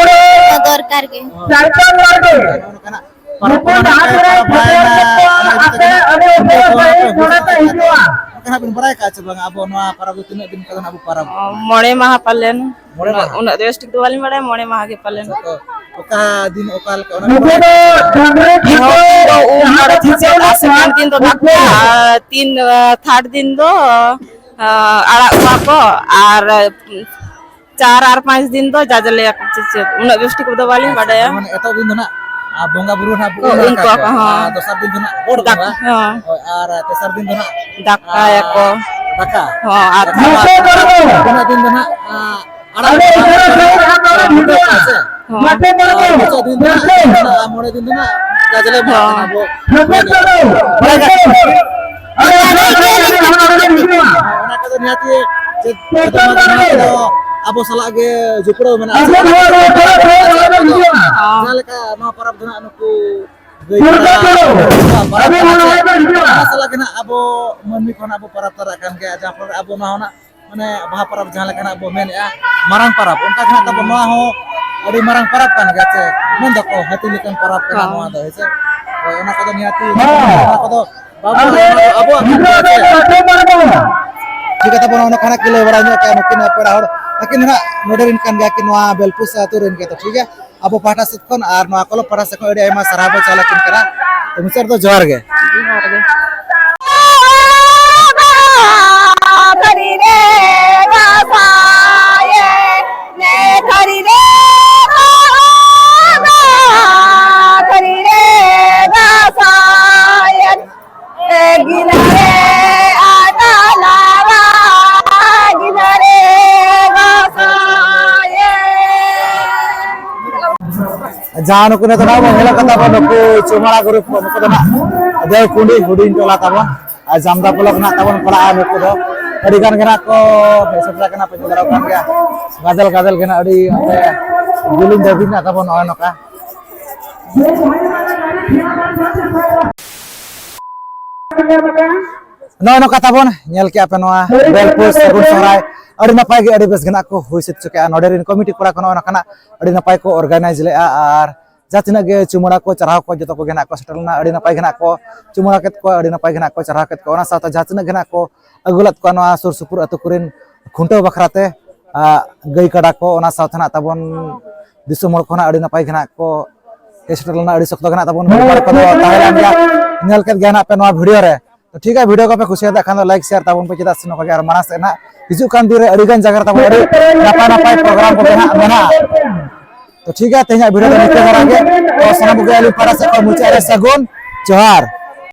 ᱫᱚᱨᱠᱟᱨ ᱜᱮ᱾ ᱦᱳᱭ᱾ ᱱᱚᱜᱼᱚ ᱱᱚᱝᱠᱟᱱᱟᱜ ᱯᱚᱨᱚᱵᱽ ᱠᱚ ᱢᱮᱱᱟᱜ ᱛᱟᱭᱟ, ᱯᱚᱨᱚᱵᱽ ᱵᱟᱲᱟᱭᱮᱱᱟ, ᱚᱱᱟ ᱤᱫᱤ ᱠᱟᱛᱮ ᱱᱟᱜ ᱚᱱᱠᱟ ᱱᱟᱜ ᱵᱤᱱ ᱵᱟᱲᱟᱭ ᱠᱟᱜᱼᱟ ᱪᱮ ᱵᱟᱝ, ᱟᱵᱚ ᱱᱚᱣᱟ ᱯᱚᱨᱚᱵᱽ ᱫᱚ ᱛᱤᱱᱟᱹᱜ ᱫᱤᱱ ᱠᱷᱚᱱ ᱟᱵᱚ ᱯᱚᱨᱚᱵᱽ? ᱢᱚᱬᱮ ᱢᱟᱦᱟ ᱯᱟᱞᱮᱱ᱾ ᱢᱚᱬᱮ ᱩᱱᱟᱹᱜ, ᱢᱟᱦᱟ? ᱩᱱᱟᱹᱜ ᱵᱮᱥ ᱴᱷᱤᱠ ᱫᱚ ᱵᱟᱹᱞᱤᱧ ᱵᱟᱲᱟᱭᱟ, ᱢᱚᱬᱮ ᱢᱟᱦᱟ ᱜᱮ ᱯᱟᱞᱮᱱ᱾ ᱟᱪᱪᱷᱟ, ᱛᱚ ᱚᱠᱟ ᱫᱤᱱ ᱚᱠᱟ ᱞᱮᱠᱟ ᱚᱱᱟ ᱠᱚ ᱵᱟᱲᱟᱭ ᱠᱟᱱᱟ? ᱮᱦᱚᱵ ᱫᱤᱱ ᱫᱚ ᱩᱢ, ᱢᱚᱬᱮ ᱫᱤᱱ ᱫᱚ ᱫᱟᱠᱟ, ᱟᱨ ᱛᱤᱱ, ᱟᱨ third ᱫᱤᱱ ᱫᱚ, ᱟᱨ, ᱟᱲᱟᱜ ᱠᱚᱣᱟ ᱠᱚ, ᱟᱨ ᱪᱟᱨ ᱟᱨ ᱯᱟᱸᱪ ᱫᱤᱱ ᱫᱚ ᱡᱟᱡᱞᱮᱭᱟ ᱠᱚ ᱪᱮ ᱪᱮᱫ, ᱩᱱᱟᱹᱜ ᱵᱮᱥ ᱴᱷᱤᱠ ᱫᱚ ᱵᱟᱹᱞᱤᱧ ᱟᱪᱪᱷᱟ, ᱵᱟᱰᱟᱭᱟ᱾ ᱢᱟᱱᱮ ᱮᱛᱚᱦᱚᱵ ᱫᱤᱱ ᱫᱚ ᱱᱟᱜ, ᱟᱨ, ᱵᱚᱸᱜᱟ ᱵᱩᱨᱩ ᱱᱟᱜ ᱠᱚ ᱩᱱᱠᱩ ᱨᱟᱠᱟᱵ ᱠᱚᱣᱟ, ᱠᱚᱣᱟ᱾ ᱦᱚᱸ᱾ ᱟᱨ ᱫᱚᱥᱟᱨ ᱫᱤᱱ ᱫᱚ ᱱᱟᱜ ᱜᱚᱴ ᱫᱟᱠ-, ᱵᱚᱸᱜᱟ᱾ ᱦᱚᱸ᱾ ᱦᱳᱭ, ᱟᱨ ᱛᱮᱥᱟᱨ ᱫᱤᱱ ᱫᱚ ᱱᱟᱜ, ᱫᱟᱠᱟᱭᱟᱠᱚ᱾ ᱟᱨ, ᱫᱟᱠᱟ᱾ ᱦᱚᱸ, ᱟᱨ ᱛᱮᱥᱟᱨ ᱫᱤᱱ ᱫᱚ ᱱᱟᱜ, ᱟᱨ ᱟᱲᱟᱜ ᱠᱚᱣᱟ᱾ ᱦᱮᱸ᱾ ᱦᱚᱸ᱾ ᱟᱨ ᱢᱩᱪᱟᱹᱫ ᱫᱤᱱ ᱫᱚ ᱱᱟᱜ, ᱢᱚᱬᱮ ᱫᱤᱱ ᱫᱚ ᱱᱟᱜ ᱡᱟᱡᱽᱞᱮ ᱢᱟᱦᱟ ᱦᱚᱸ᱾ ᱠᱟᱱᱟ ᱵᱚ᱾ ᱵᱟᱲᱟᱭ ᱜᱮᱭᱟ᱾ ᱚᱱᱟ ᱠᱚᱫᱚ ᱱᱤᱦᱟᱹᱛ ᱜᱮ ᱪᱮᱫ ᱪᱮᱫ ᱱᱚᱣᱟ ᱫᱚ ᱟᱵᱚ ᱥᱟᱞᱟᱜ ᱜᱮ ᱡᱚᱯᱲᱟᱣ ᱢᱮᱱᱟᱜᱼᱟ? ᱡᱟᱦᱟᱸ ᱞᱮᱠᱟ ᱱᱚᱣᱟ ᱯᱚᱨᱚᱵᱽ ᱫᱚ ᱦᱟᱸᱜ ᱱᱩᱠᱩ ᱜᱟᱹᱭ ᱠᱟᱰᱟ ᱯᱚᱨᱚᱵᱽ ᱠᱟᱱᱟ ᱥᱮ, ᱚᱱᱟ ᱥᱟᱞᱟᱜ ᱜᱮ ᱦᱟᱸᱜ ᱟᱵᱚ ᱢᱟᱹᱱᱢᱤ ᱠᱚᱦᱚᱸ ᱟᱵᱚ ᱯᱚᱨᱚᱵᱽ ᱛᱟᱨᱟᱜ ᱠᱟᱱ ᱜᱮᱭᱟ, ᱡᱟᱦᱟᱸ ᱯᱷᱚᱞ ᱨᱮ ᱟᱵᱚ ᱱᱚᱣᱟ ᱦᱚᱸ ᱱᱟᱜ ᱢᱟᱱᱮ ᱵᱟᱦᱟ ᱯᱚᱨᱚᱵᱽ ᱡᱟᱦᱟᱸ ᱞᱮᱠᱟᱱᱟᱜ ᱵᱚ ᱢᱮᱱᱮᱫᱼᱟ ᱢᱟᱨᱟᱝ ᱯᱚᱨᱚᱵᱽ, ᱚᱱᱠᱟ ᱜᱮ ᱦᱟᱸᱜ ᱛᱟᱵᱚ ᱱᱚᱣᱟ ᱦᱚᱸ ᱟᱹᱰᱤ ᱢᱟᱨᱟᱝ ᱯᱚᱨᱚᱵᱽ ᱠᱟᱱ ᱜᱮᱭᱟ ᱥᱮ, ᱢᱮᱱ ᱫᱚᱠᱚ ᱦᱟᱹᱛᱤ ᱞᱮᱠᱟᱱ ᱯᱚᱨᱚᱵᱽ ᱠᱟᱱᱟ ᱦᱚᱸ᱾ ᱱᱚᱣᱟ ᱫᱚ, ᱦᱮᱸ ᱥᱮ? ᱦᱳᱭ, ᱚᱱᱟ ᱠᱚᱫᱚ ᱱᱤᱦᱟᱹᱛᱤ ᱦᱮᱸ᱾ ᱱᱚᱣᱟ ᱠᱚᱫᱚ ᱵᱟᱵᱚ ᱟᱵᱚᱣᱟᱜ ᱠᱟᱱ ᱜᱮᱭᱟ ᱥᱮ? ᱴᱷᱤᱠ ᱜᱮᱭᱟ, ᱛᱟᱵᱚᱱ ᱚᱱᱟ ᱠᱷᱟᱱ ᱠᱤᱱ ᱞᱟᱹᱭ ᱵᱟᱲᱟ ᱧᱚᱜ ᱠᱮᱜᱼᱟ, ᱱᱩᱠᱤᱱ ᱯᱮᱲᱟ ᱦᱚᱲ, ᱟᱹᱠᱤᱱ ᱫᱚ ᱦᱟᱸᱜ ᱱᱚᱰᱮ ᱨᱮᱱ ᱠᱟᱱ ᱜᱮᱭᱟ ᱠᱤᱱ, ᱱᱚᱣᱟ ᱵᱮᱞᱯᱩᱥ ᱟᱹᱛᱩ ᱨᱮᱱ ᱜᱮ᱾ ᱛᱚ ᱴᱷᱤᱠ ᱜᱮᱭᱟ, ᱟᱵᱚ ᱯᱟᱦᱴᱟ ᱥᱮᱫ ᱠᱷᱚᱱ ᱟᱨ ᱱᱚᱣᱟ ᱠᱞᱟᱵᱽ ᱯᱟᱦᱴᱟ ᱥᱮᱫ ᱠᱷᱚᱱ ᱟᱹᱰᱤ ᱟᱭᱢᱟ ᱥᱟᱨᱦᱟᱣ ᱵᱚᱱ ᱪᱟᱞ ᱟᱹᱠᱤᱱ ᱠᱟᱱᱟ᱾ ᱛᱚ ᱢᱩᱪᱟᱹᱫ ᱨᱮᱫᱚ ᱡᱚᱦᱟᱨ ᱜᱮ᱾ ᱡᱚᱦᱟᱨ ᱜᱮ᱾ ᱡᱟᱦᱟᱸ ᱱᱩᱠᱩ ᱱᱤᱛᱚᱜ ᱱᱟᱜ ᱵᱚᱱ ᱧᱮᱞᱚᱜ ᱠᱟᱱ ᱛᱟᱵᱚᱱ, ᱱᱩᱠᱩ ᱪᱩᱢᱟᱲᱟ ᱜᱨᱩᱯ ᱠᱚ, ᱱᱩᱠᱩ ᱫᱚ ᱱᱟᱜ ᱫᱮᱣᱠᱩᱸᱰᱤ ᱦᱩᱰᱤᱧ ᱴᱚᱞᱟ ᱛᱟᱵᱚᱱ, ᱟᱨ ᱡᱟᱢᱫᱟ ᱵᱞᱚᱠ ᱱᱟᱜ ᱛᱟᱵᱚᱱ ᱯᱟᱲᱟᱜᱼᱟ᱾ ᱱᱩᱠᱩ ᱫᱚ ᱟᱹᱰᱤ ᱜᱟᱱ ᱜᱮ ᱱᱟᱜ ᱠᱚ ᱦᱮᱡ ᱥᱮᱴᱮᱨ ᱟᱠᱟᱱᱟ, ᱯᱮ ᱧᱮᱞ ᱫᱟᱲᱮᱭᱟᱜ ᱠᱟᱱ ᱜᱮᱭᱟ, ᱜᱟᱫᱮᱞ ᱜᱟᱫᱮᱞ ᱜᱮ ᱱᱟᱜ ᱟᱹᱰᱤ ᱚᱱᱛᱮ ᱡᱤᱞᱤᱧ ᱫᱷᱟᱹᱵᱤᱡ ᱱᱟᱜ ᱛᱟᱵᱚᱱ ᱱᱚᱜᱼᱚᱭ ᱱᱚᱝᱠᱟ᱾ ᱱᱚᱜᱼᱚᱭ ᱱᱚᱝᱠᱟ ᱛᱟᱵᱚᱱ ᱧᱮᱞ ᱠᱮᱜᱼᱟ ᱯᱮ ᱱᱚᱣᱟ ᱵᱮᱞᱯᱩᱨ ᱥᱟᱹᱜᱩᱱ ᱥᱚᱦᱨᱟᱭ ᱟᱹᱰᱤ ᱱᱟᱯᱟᱭ ᱜᱮ, ᱟᱹᱰᱤ ᱵᱮᱥ ᱜᱮ ᱱᱟᱜ ᱠᱚ ᱦᱩᱭ ᱥᱟᱹᱛ ᱦᱚᱪᱚ ᱠᱮᱜᱼᱟ᱾ ᱱᱚᱰᱮ ᱨᱮᱱ ᱠᱚᱢᱤᱴᱤ ᱠᱚᱲᱟ ᱠᱚ ᱱᱚᱜᱼᱚᱭ ᱱᱚᱝᱠᱟᱱᱟᱜ ᱟᱹᱰᱤ ᱱᱟᱯᱟᱭ ᱠᱚ ᱚᱨᱜᱟᱱᱟᱭᱤᱡᱽ ᱞᱮᱜᱼᱟ, ᱟᱨ ᱡᱟᱦᱟᱸ ᱛᱤᱱᱟᱹᱜ ᱜᱮ ᱪᱩᱢᱟᱹᱲᱟ ᱠᱚ ᱪᱟᱨᱦᱟᱣ ᱠᱚ ᱡᱚᱛᱚ ᱠᱚᱜᱮ ᱱᱟᱜ ᱠᱚ ᱥᱮᱴᱮᱨ ᱞᱮᱱᱟ᱾ ᱟᱹᱰᱤ ᱱᱟᱯᱟᱭ ᱜᱮ ᱱᱟᱜ ᱠᱚ ᱪᱩᱢᱟᱹᱲᱟ ᱠᱮᱫ ᱠᱚᱣᱟ, ᱟᱹᱰᱤ ᱱᱟᱯᱟᱭ ᱜᱮ ᱱᱟᱜ ᱠᱚ ᱪᱟᱨᱦᱟᱣ ᱠᱮᱫ ᱠᱚᱣᱟ᱾ ᱚᱱᱟ ᱥᱟᱶᱛᱮ ᱡᱟᱦᱟᱸ ᱛᱤᱱᱟᱹᱜ ᱜᱮ ᱱᱟᱜ ᱠᱚ ᱟᱹᱜᱩ ᱞᱮᱫ ᱠᱚᱣᱟ ᱱᱚᱣᱟ ᱥᱩᱨ ᱥᱩᱯᱩᱨ ᱟᱹᱛᱩ ᱠᱚᱨᱮᱱ ᱠᱷᱩᱱᱴᱟᱹᱣ ᱵᱟᱠᱷᱨᱟ ᱛᱮ, ᱟᱸ, ᱜᱟᱹᱭ ᱠᱟᱰᱟ ᱠᱚ, ᱚᱱᱟ ᱥᱟᱶᱛᱮ ᱱᱟᱜ ᱛᱟᱵᱚᱱ ᱫᱤᱥᱚᱢ ᱦᱚᱲ ᱠᱚ ᱱᱟᱜ ᱟᱹᱰᱤ ᱱᱟᱯᱟᱭ ᱜᱮ ᱱᱟᱜ ᱠᱚ ᱦᱮᱡ ᱥᱮᱴᱮᱨ ᱞᱮᱱᱟ, ᱟᱹᱰᱤ ᱥᱚᱠᱛᱚ ᱜᱮ ᱱᱟᱜ ᱛᱟᱵᱚᱱ ᱵᱮᱵᱚᱦᱟᱨ ᱠᱚᱫᱚ ᱛᱟᱦᱮᱸ ᱞᱮᱱ ᱜᱮᱭᱟ᱾ ᱧᱮᱞ ᱠᱮᱫ ᱜᱮᱭᱟ ᱱᱟᱜ ᱯᱮ ᱱᱚᱣᱟ ᱵᱷᱤᱰᱤᱭᱳ ᱨᱮ᱾ ᱛᱚ ᱴᱷᱤᱠ ᱜᱮᱭᱟ, ᱵᱷᱤᱰᱤᱭᱳ ᱠᱚᱯᱮ ᱠᱩᱥᱤᱭᱟᱫᱟ ᱠᱷᱟᱱ ᱫᱚ ᱞᱟᱭᱤᱠ ᱥᱮᱭᱟᱨ ᱛᱟᱵᱚᱱ ᱯᱮ, ᱪᱮᱫᱟᱜ ᱥᱮ ᱱᱚᱝᱠᱟ ᱜᱮ ᱟᱨ ᱢᱟᱲᱟᱝ ᱥᱮᱫ ᱱᱟᱜ ᱦᱤᱡᱩᱜ ᱠᱟᱱ ᱫᱤᱱ ᱨᱮ ᱟᱹᱰᱤ ᱜᱟᱱ ᱡᱟᱭᱜᱟ ᱨᱮ ᱛᱟᱵᱚᱱ ᱟᱹᱰᱤ ᱱᱟᱯᱟᱭ ᱱᱟᱯᱟᱭ ᱯᱨᱳᱜᱨᱟᱢ ᱠᱚᱜᱮ ᱱᱟᱜ ᱢᱮᱱᱟᱜᱼᱟ᱾ ᱛᱚ ᱴᱷᱤᱠ ᱜᱮᱭᱟ, ᱛᱮᱦᱮᱧᱟᱜ ᱵᱷᱤᱰᱤᱭᱳ ᱫᱚ ᱱᱤᱝᱠᱟᱹ ᱫᱷᱟᱨᱟ ᱜᱮ᱾ ᱛᱚ ᱥᱟᱱᱟᱢ ᱠᱚᱜᱮ ᱟᱹᱞᱤᱧ ᱯᱟᱦᱴᱟ ᱥᱮᱫ ᱠᱷᱚᱱ ᱢᱩᱪᱟᱹᱫ ᱨᱮ ᱥᱟᱹᱜᱩᱱ ᱡᱚᱦᱟᱨ᱾